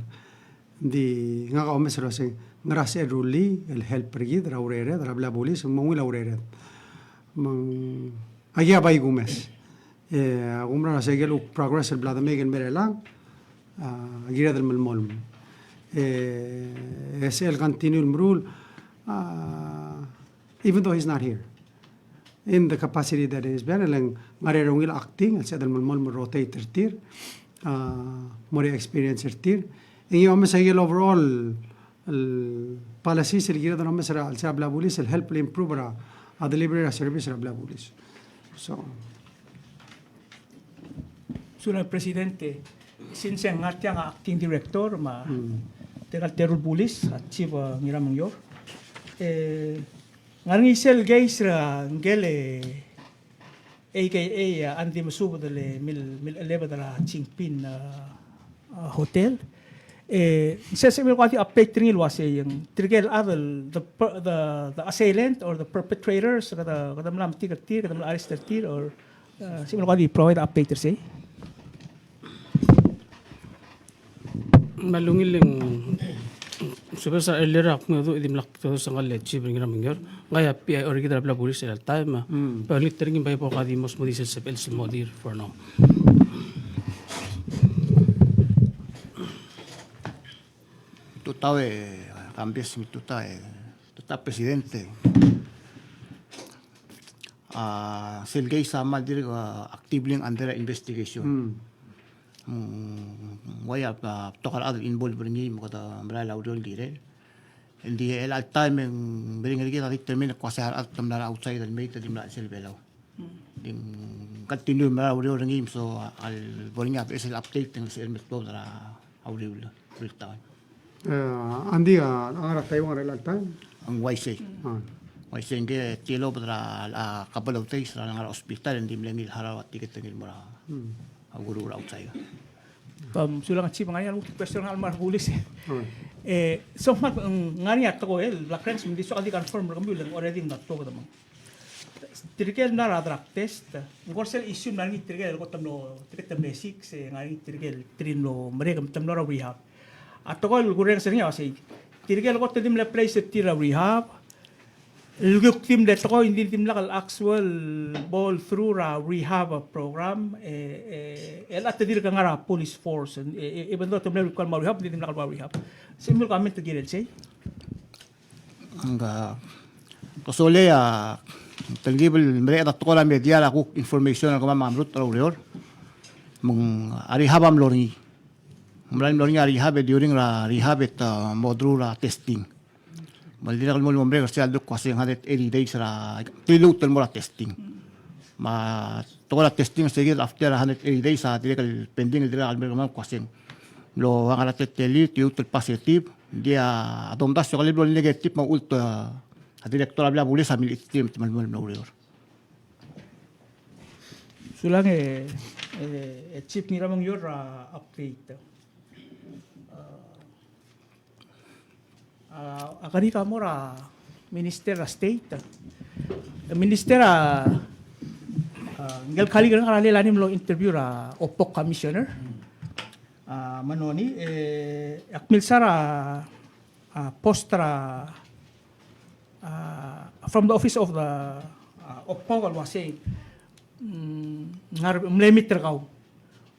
Ng di ngak a omes el uasei, ngera sel rullii el help er kid er a urered er a blil a bulis, me ng ungil a urered. Me ng, aki a bai kumes. E, a kumerang el uasei ikel kuk progress el bla de mei el mei er chelechang, a, kired el melemolem. E, e sel continue el meruul, a, even though he's not here, in the capacity that he's been, e le ng ngar er ngii a ungil acting, el sebeched el melemolem el rotate er tir, a, mo er a experience er tir. E ngii a omes a ikel overall el policies el kired el omes er a chelsel a blil a bulis el help el improve er a, a delivery er a service er a blil a bulis. So. Sulang President, since ng ngar tiang a acting director me a tirka el teru el bulis, a chief, a, Ngiramengior. E, ng ngar er ngii sel case er a ngike el, e, A K A, a, Andy Mesubed el mil, mil elebed er a Chingpin, a, a, hotel. E, ng sel sebechemiu el kuk di update er ngii el uasei, ng tirke el chad el, the, per- the, the assailant or the perpetrators, kede, kede mla metik er tir, kede mla arrest er tir, or, a, sebechemiu el kuk di provide update er sei. Me a ungil e ng sebechel a earlier a kuk mengedecheduch e dimlak todos a ngka el chief er a Ngiramengior. Ngka a P I O er kid er a blil a bulis er chelecha el taem. Mm. But ngii er ngii a bai bo kuk di mo smodii sel sebechel el smodii for now. Tutau e, Kambes, mi tutau e, tutau Presidente. A, sel case a kmal dirk, a, actively under investigation. Mm. Mm, ng ua a, a, betok el chad el involve er ngii me kede merael a ureor el kirel. Ng di chelecha el taem e ng meringel er kid a determine el kmo a sei a rechad el te mla er a outside el mei e te di mla er a chelsel Belau. Ng di continue el merael a ureor er ngii, so a lebo er ngii a beches el update e ng sebechel el me tuobed er a uriul, uriul el taem. E, Andy a ngar er a Taiwan er chelecha el taem? Ng uaisei. A. Uaisei, ngike tilobed er a, a couple of days er a ngar er a hospital, e ng di mle ngii el harau a ticket e ngii el mo er a, a ukeruul er a outside. Sulang Chief, ngar er ngii a lmuut el question el ngar er a bulis. E, so, me ng ngar er ngii a tekoi el bla krenges me ng di soak el di confirm er kemiu el ng already ng tuobed me ng Tirke el mla er a drug test, ng kora sel issue el mla er ngii tirke el kot el mlo, tirke el mle sick, se ngar er ngii tirke el, tir el mlo merek me te mlo er a rehab. A tekoi el kurrenges er ngii a uasei, tirke el kot el di mle place er tir er a rehab, el kuk di mle tekoi, ng di dimlak el actual bo el through er a rehab program, e, e, el chad a dirk ngar er a police force, e, e, even though te mle require el mo rehab, ng di dimlak el mo rehab. Sel mo comment el kirel sei. Ng, a, ko soal a, telkib el mereched a tekoi er a media er a kuk information el kemam a mrutech er a ureor. Me ng, a, rehab a mlo er ngii. Ng mla mlo er ngii a rehab e during er a rehab e te mo through er a testing. Me ng dirrek el mo, mo merek er sel kuk ua se ng hundred eighty days er a, te liluut el mo er a testing. Me a tekoi er a testing, se kid after a hundred eighty days a dirrek el pending el dirrek el merek el kmo ua se ng mlo ngar er a teletelel, te liluut el positive. Ng di a domdasu e ke lebo el negative me a uchul, a, a director er a blil a bulis a mle chititerir me te melemolem el oureor. Sulang e, e, e Chief Ngiramengior er a update. A, a, a kerik a mo er a Minister er a State. E Minister a, a, ngike el colleague er ngak a loia el mlo interview er a Ophok Commissioner. A, Manoni, e, ak milsa er a, a, post er a, a, from the office of the, a, Ophok el uasei, mm, ngar, mle meet er kau.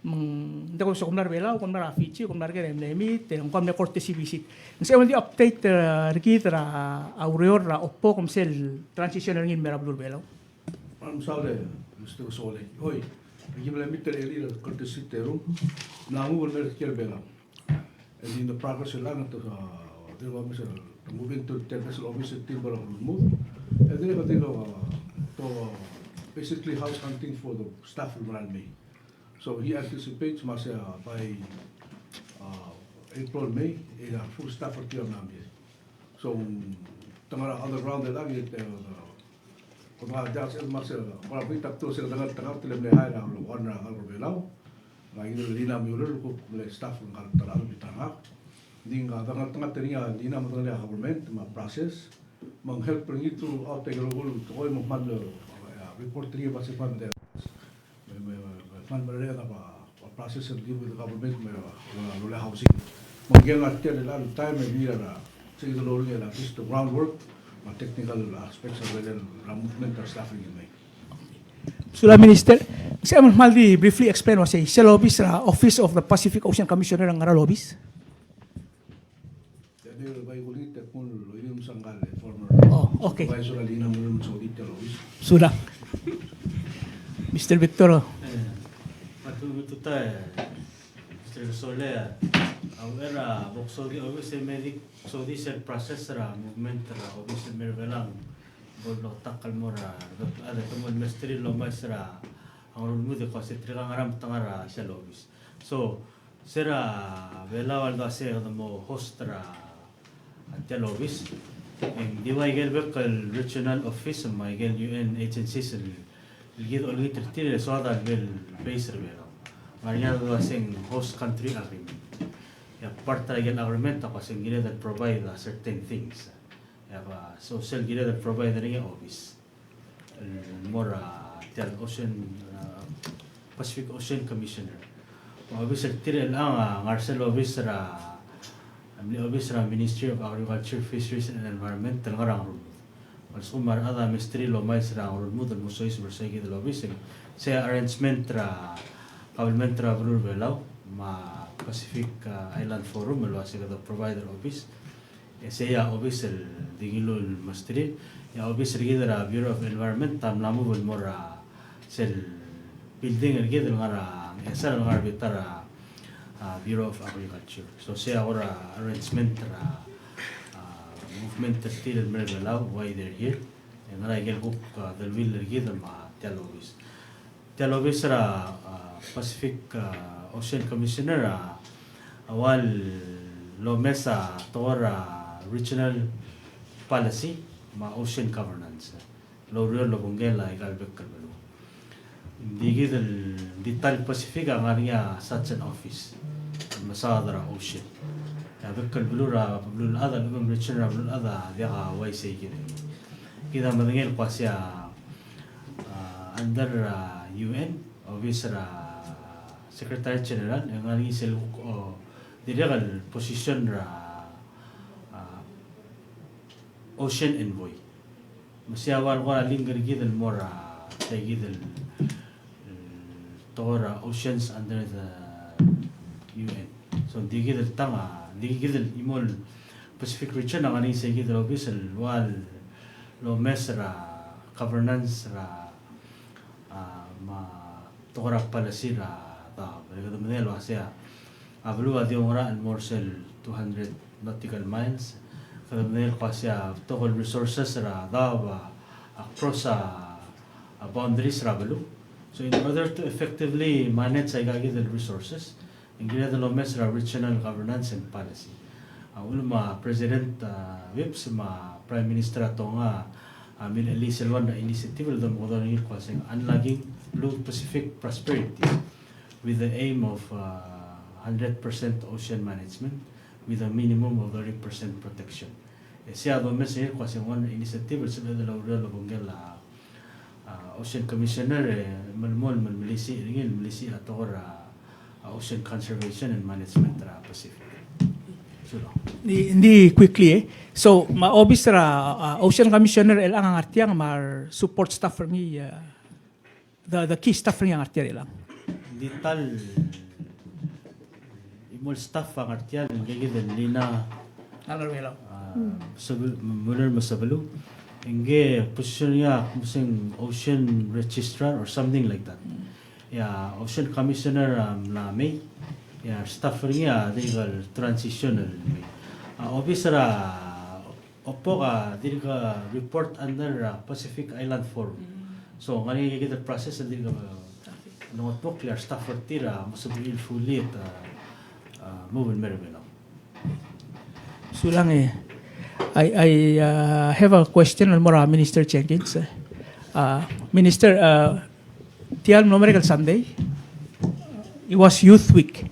Me ng, ng di ko se kom mla er a Belau, kom mla er a Fiji, kom mla er ker e mle meet, e ng kom mle courtesy visit. Ng sebechem el di update, e, er kid er a, a ureor er a Ophok me sel transition er ngii el mei er a beluu er a Belau. Mesaul e, Mister Kesolei. Oi, aki mle meet er a area er a courtesy theater. Ng mla move el mei er ker er a Belau. And in the progress er chelechang, uh, they were, uh, moving to the vessel office, team were moved. And then, uh, they were, uh, to, uh, basically house hunting for the staff el mera el mei. So he anticipates, me se, uh, by, uh, April, May, e a full staff er tir a mla mei. So, te ngar er a other round er chelechang, e, uh, Kora diak el sebeched me se, kora bita el kmo se dengeltengat el mle hire a one er a Belau. Ngike el Lina Mueller el kuk mle staff el ngar er a Belau. Ng di dengeltengat er ngii a Lina me a government me a process. Me ng help er ngii throughout a ikel rokui el tekoi me ng kmal, eh, report er ngii el uase kmal mle, me, me, me, Ng merek a ba, ba process el give the government me, uh, lo le housing. Me ng ngar tia el time e di er a, se di lo le la just the groundwork, me a technical aspects of the, the movement er a staffing el mei. Sulang Minister, se el kmal di briefly explain el uasei, sel obis er a Office of the Pacific Ocean Commissioner a ngar er a obis? Ia, di bai kulit e kmo el William Sangal, former Oh, okay. supervisor er a Lina Mulul Saudi tia el obis. Sulang. Mister Victor. Eh, atu betutai, Mister Solea, a uchei er a bo ksaod, obis e me di ksaod sel process er a movement er a obis el mei er a Belau. Bo lotak el mo er a, a de kmo el mesterir el omais er a, a ngerulmud e kmo se tirka a ngar er a, me te ngar er a sel obis. So, se er a Belau a ldu el uasei kede mo host er a tia el obis. E ng di ua ikel bek el regional office me a ikel U N agencies el, el kid olengit er tir e soad a lebo el base er a Belau. Me ng ngar er ngii a ldu el uasei ng host country agreement. Ia part er a ikel agreement a kmo se ng kired el provide a certain things. Ia ba, so sel kired el provide er ngii a obis el mo er a tia el Ocean, uh, Pacific Ocean Commissioner. Obis er tir el ngar, ngar sel obis er a, mle obis er a Ministry of Agriculture, Fisheries and Environment el ngar er a Ngerulmud. Me a lsekum a rechad a mesterir el omais er a Ngerulmud el mo soiseb er se el kid el obis, e sei a arrangement er a kabelment er a beluu er a Belau me a Pacific, uh, Island Forum el uasei kede provide er a obis. E sei a obis el di ngiluu el mesterir, e a obis er kid er a Bureau of Environment a mla move el mo er a sel building er kid el ngar er a, e sel ngar er a bita er a, a, Bureau of Agriculture. So sei a kora arrangement er a, a, movement er tir el mei er a Belau, why they're here. E ngar er a ikel kuk, a, deleuill er kid me tia el obis. Tia el obis er a, a, Pacific, a, Ocean Commissioner a, a ua lomes a tekoi er a regional policy me a ocean governance el oureor el obengkel a ikal bek el beluu. Ng di kid el, ng di ta el Pacific a ngar er ngii a such an office el mesaod er a ocean. E a bek el beluu er a beluulechad, a lechub e ng region er a beluulechad a diak a uaisei kid. Kid a medengei el kmo sei a, a, under, a, U N, obis er a Secretary General, e ng ngar er ngii sel kuk, o, dirrek el position er a, a, Ocean Envoy. Me sei a ua el kora link er kid el mo er a, sei kid el, el tekoi er a oceans under the U N. So, ng di kid el tang a, ng di kid el chimo el Pacific region a ngar er ngii sei kid el obis el ua lomes er a governance er a, a, me a tekoi er a policy er a daob. E kede medengei el uasei a, a beluu a di oungerachel el mo er sel two hundred nautical miles. Kede medengei el kmo sei a betok el resources er a daob a, across a, a boundaries er a beluu. So in order to effectively manage aika kid el resources, e ng kired el omes er a regional governance and policy. A uchul me a President, a, Whipps me a Prime Minister er a Tonga a, a, mle release el ua initiative el domekedong er ngii el kmo sei a Unlocking Blue Pacific Prosperity with the aim of, uh, hundred percent ocean management with a minimum of thirty percent protection. E sei a domes er ngii el kmo sei a one initiative el sebeched el oureor el obengkel a, a, Ocean Commissioner, e melemolem el melisiich er ngii el melisiich a tekoi er a, a, ocean conservation and management er a Pacific. Sulang. Ng di, ng di quickly, e. So, me a obis er a, a, Ocean Commissioner er chelechang a ngar tiang me a re support staff er ngii, a, the, the key staff er ngii a ngar tia er chelechang? Ng di ta el chimo el staff a ngar tia el ngii kid el Lina, a, Sebel-, Muller me a Sebeluu. Ngii a position er ngii a kmo sei a Ocean Registrar or something like that. Ia, Ocean Commissioner a mla mei, ia, staff er ngii a dirk el transition el mei. A, obis er a Opo a dirk report under, a, Pacific Island Forum. So, ng ngar er ngii a kid el process el dirk, a, ngetmokl a re staff er tir a mo sebechir el fully, a, a, move el mei er a Belau. Sulang e. I, I, uh, have a question el mo er a Minister Jenkins. Uh, Minister, uh, tia el mlo merek el Sunday, it was Youth Week.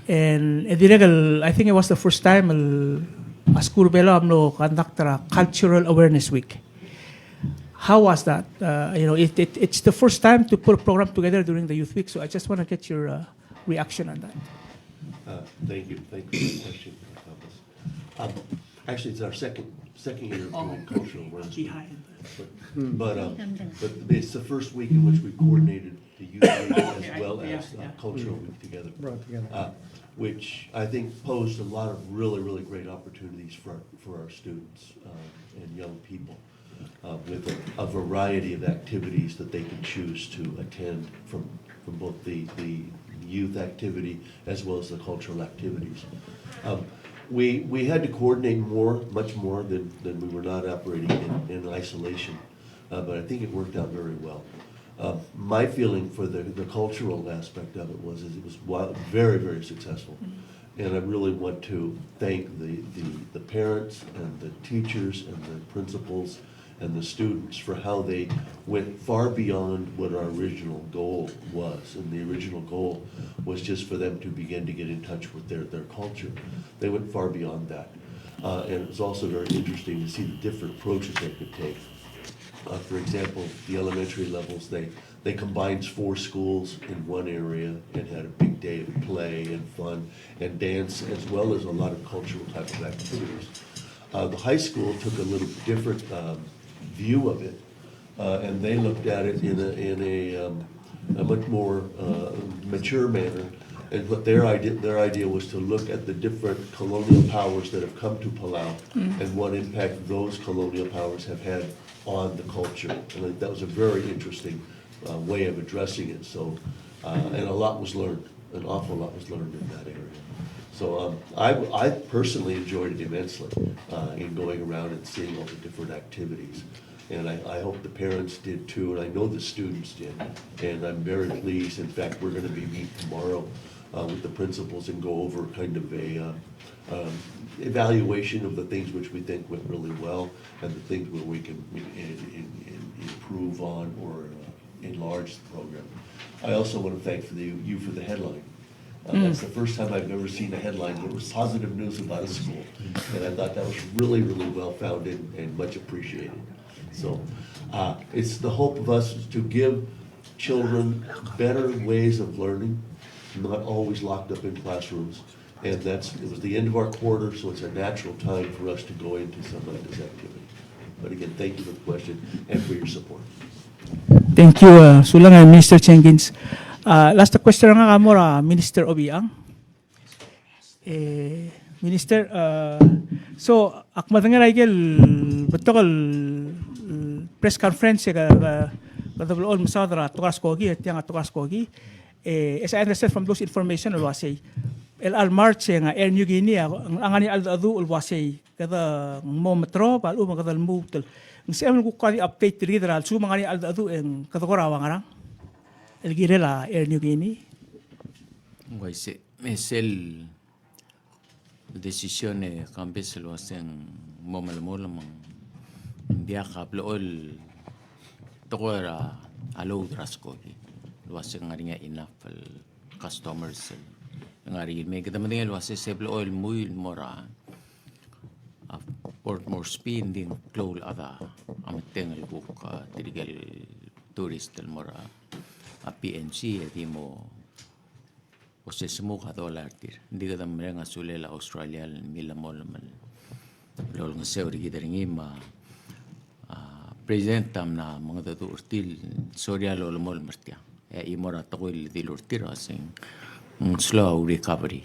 And e dirrek el, I think it was the first time el a skuul er a Belau a mlo conduct er a Cultural Awareness Week. How was that? Uh, you know, it, it, it's the first time to put a program together during the Youth Week, so I just want to get your uh, reaction on that. Uh, thank you. Thank you for the question, Thomas. Um, actually, it's our second second year of doing cultural. We're But, but, um, but it's the first week in which we coordinated the youth week as well as uh, cultural week together. Brought together. Uh, which I think posed a lot of really, really great opportunities for, for our students uh, and young people uh, with a, a variety of activities that they can choose to attend from, from both the, the youth activity as well as the cultural activities. Um, we, we had to coordinate more, much more than, than we were not operating in, in isolation, uh, but I think it worked out very well. Uh, my feeling for the, the cultural aspect of it was is it was wi- very, very successful. And I really want to thank the, the, the parents and the teachers and the principals and the students for how they went far beyond what our original goal was. And the original goal was just for them to begin to get in touch with their, their culture. They went far beyond that. Uh, and it was also very interesting to see the different approaches they could take. Uh, for example, the elementary levels, they, they combined four schools in one area and had a big day of play and fun and dance, as well as a lot of cultural type of activities. Uh, the high school took a little different um, view of it, uh, and they looked at it in a, in a, um, a much more uh, mature manner. And what their idea, their idea was to look at the different colonial powers that have come to Palau and what impact those colonial powers have had on the culture. And I think that was a very interesting uh, way of addressing it. So, uh, and a lot was learned. An awful lot was learned in that area. So um, I, I personally enjoyed it immensely uh, in going around and seeing all the different activities. And I, I hope the parents did too, and I know the students did. And I'm very pleased. In fact, we're going to be meeting tomorrow uh, with the principals and go over kind of a uh, um, evaluation of the things which we think went really well and the things where we can in, in, in improve on or uh, enlarge the program. I also want to thank for the, you for the headline. Uh, That's the first time I've ever seen a headline that was positive news about a school. And I thought that was really, really well founded and much appreciated. So uh, it's the hope of us to give children better ways of learning, not always locked up in classrooms. And that's, it was the end of our quarter, so it's a natural time for us to go into some of this activity. But again, thank you for the question and for your support. Thank you, uh, Sulang and Minister Jenkins. Uh, last question er ngak a mo er a Minister Obichang. Eh, Minister, uh, so, ak medengei er a ikel betok el press conference e ke, ke, ke blechoel mesaod er a tekoi er a skoki, e tiang a tekoi er a skoki. Eh, as I understand from those information el uasei, el chelecha el March e ng Air Niugini a ngar er ngii a cheldecheduch el uasei kede mo metrob a lechub e kede lmuut el. Ng sebechem el kuk di update er kid er a lsekum ng ngar er ngii a cheldecheduch e ng kede kora ua ngerang el kirel a Air Niugini? Ng uaisei, me sel decision e kambes el uaseng mo melemolem me ng diak a blechoel tekoi er a load er a skoki el uaseng ngar er ngii a enough el customers el ngar er ngii. Me kede medengei el uasei se blechoel mui el mo er a a Port Moresby, ng di ng klou el chad a meteng el kuk a tirke el tourist el mo er a PNG e di mo Ose smuk a dollar er tir. Ng di kede mereng a sulel a Australia el milemolem el olengeseu er kid er ngii me a, a, President a mla mengedecheduch er tir el sorir a lolemolem er tiang. E a chimo er a tekoi el dilu er tir a se ng slow recovery.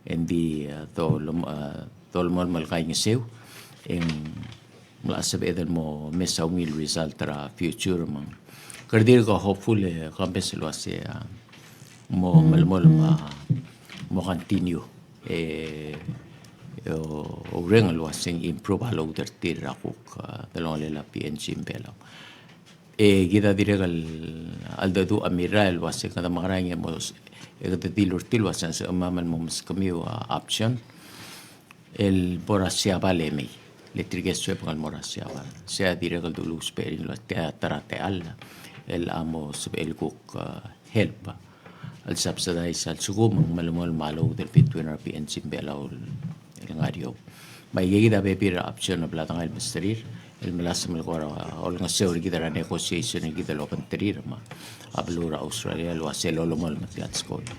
Ng di, a, dolem-, a, dolemolem el kaingeseu. E ng mla sebeched el mo mesa ungil result er a future me ng. Kede dirk hopeful e kambes el uase a mo melemolem a mo continue. E, e o, oureng el uase ng improve a load er tir er a kuk, a, delongelel a PNG me a Belau. E kid a dirrek el cheldecheduch a mirrael el uase kede mekerang e mo, e kede dilu er tir el uase ng sebechemam el mo meskemiu a option el bo er a Siabal e mei. Le tirke el suebek el mo er a Siabal. Sei a dirrek el dulu ousbech er ngii el ua tia ta er a techall el a mo sebechel kuk, a, help el subsidize a lsekum ng melemolem a load el between er a PNG me a Belau el ngar er eou. Me aike kid a bebil er a option el bla dengai el mesterir el melasem el kora olengeseu er kid er a negotiation er kid el obengterir me a beluu er a Australia el uase lolemolem a tia el skoki.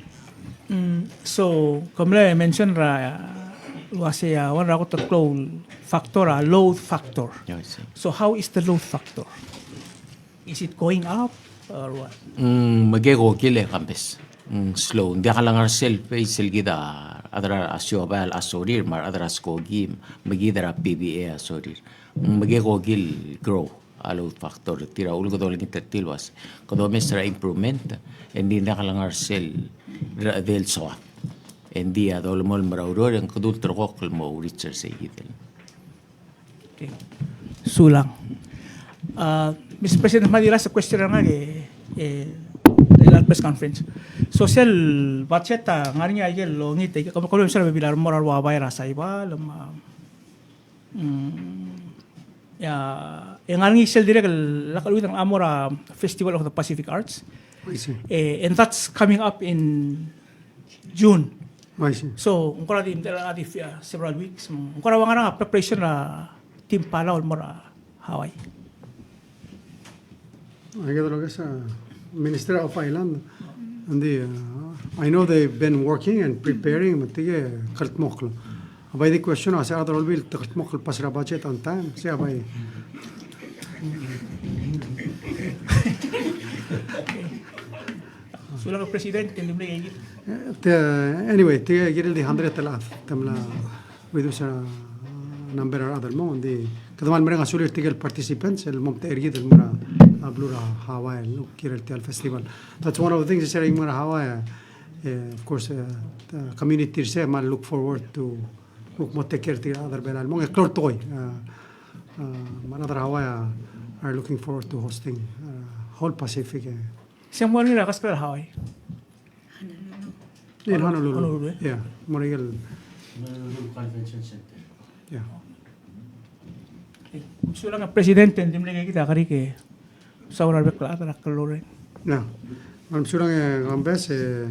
Mm, so, ke mle mention er a, uase a, one er a kot el klou el factor, a load factor. Yeah, I see. So, how is the load factor? Is it going up or what? Mm, mekekokil e kambes. Mm, slow. Ng diak lengar sel pace el kid a rechad er a siobai el sorir, me a rechad er a skoki, me kid er a P B A a sorir. Mm, mekekokil grow a load factor, tir a ulekedolengit er tir el uase kede omes er a improvement, e ng di diak lengar sel rechedel soad. E ng di a dolemolem er a ureor, e ng kede ulterekokl el mo reach er sei kid el. Okay. Sulang. Uh, Mister President, me a di last question er ngak e, e, er a press conference. So sel budget a ngar er ngii a ikel longit, e, kemam, kemam a bebil a remo er a rua bai er a Saipan, me a, mm, ia, e ngar er ngii sel dirrek el lak lmuut el mo er a Festival of the Pacific Arts. I see. E, and that's coming up in June. I see. So, ng kora di, di, di, uh, several weeks. Ng kora ua ngerang a preparation er a Team Palau el mo er a Hawaii. Aike el uase a Minister of Island, ng di, uh, I know they've been working and preparing, me tirke el kldmokl. A bai di question, a se a rechad er a Olbiil te kldmokl el pass er a budget on time, se a bai. Sulang President, te mle kid. Te, anyway, tirke el kirel di hundred el chad, te mla reduce a number er a rechad el mong, ng di, kede kmal mereng a sulir tirke el participants el mo omtechei er kid el mo er a beluu er a Hawaii el kirel tia el festival. That's one of the things, se er a mo er a Hawaii, eh, of course, eh, the community er sei a kmal look forward to, kuk mo take care er tirke el chad er a Belau el mong, e klou el tekoi, eh, eh, me a rechad er a Hawaii, eh, are looking forward to hosting, eh, whole Pacific, eh. Se mo er ngii a kaskel er a Hawaii? Di Honolulu. Honolulu, eh? Yeah, mo er a ikel Honolulu Convention Center. Yeah. Okay. Sulang President, e ng di mle kid a kerik e saul er a rebek el chad er a klou el reng. Yeah. Me ng sulang e kambes, e,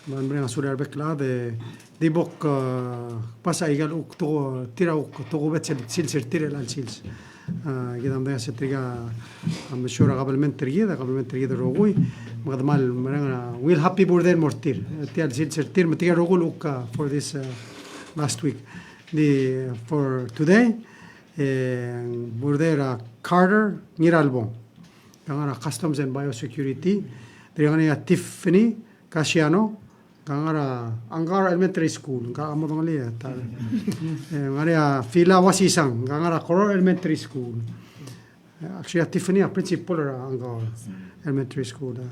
me ng mereng a sulir a rebek el chad, e, di bo kpass a ikal kuk toko, tir a kuk tokubets el sils er tir el chelecha el sils. A, kid a medengei se tirka, a, me sure a kabelment er kid, a kabelment er kid el rokui, me kede kmal mereng a, we'll happy birthday el mo er tir. Tia el sils er tir, me tirka el rokui el kuk, a, for this, a, last week. Di, for today, e, birthday er a Carter Ngiralbong. Ngka ngar er a Customs and Biosecurity. Dirrek el ngar er ngii a Tiffany Casiano, ngka ngar er a Angaur Elementary School, ngka a mo dengelii e ta. E, ngar er ngii a Fila Wasisang, ngka ngar er a Koror Elementary School. E, actually, a Tiffany a principal er a Angaur Elementary School. E,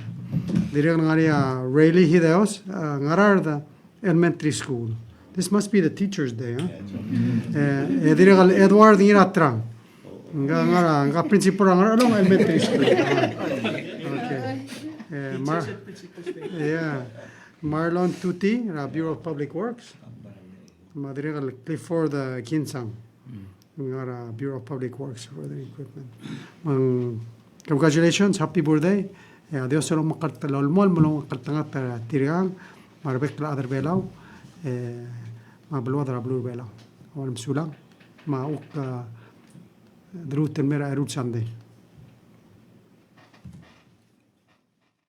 dirrek el ngar er ngii a Rayleigh Hideos, e, Ngaraard Elementary School. This must be the Teacher's Day, huh? E, e, dirrek el Edward Ngiratrang. Ngka ngar er a, ngka principal er a Ngarchelong Elementary School. Ah, okay. E, Mar-, yeah. Marlon Tuti, er a Bureau of Public Works. Me a dirrek el Clifford, e, Kinsang. Ngar er a Bureau of Public Works for the equipment. Me ng congratulations, happy birthday. E a Dios a lomekngeltengat, lolemolem el omekngeltengat er tirkang, me a rebek el chad er Belau, e, me a beluad er a beluu er Belau. Ua lem sulang, me a kuk, e, deruul el mei er a eru el sandei.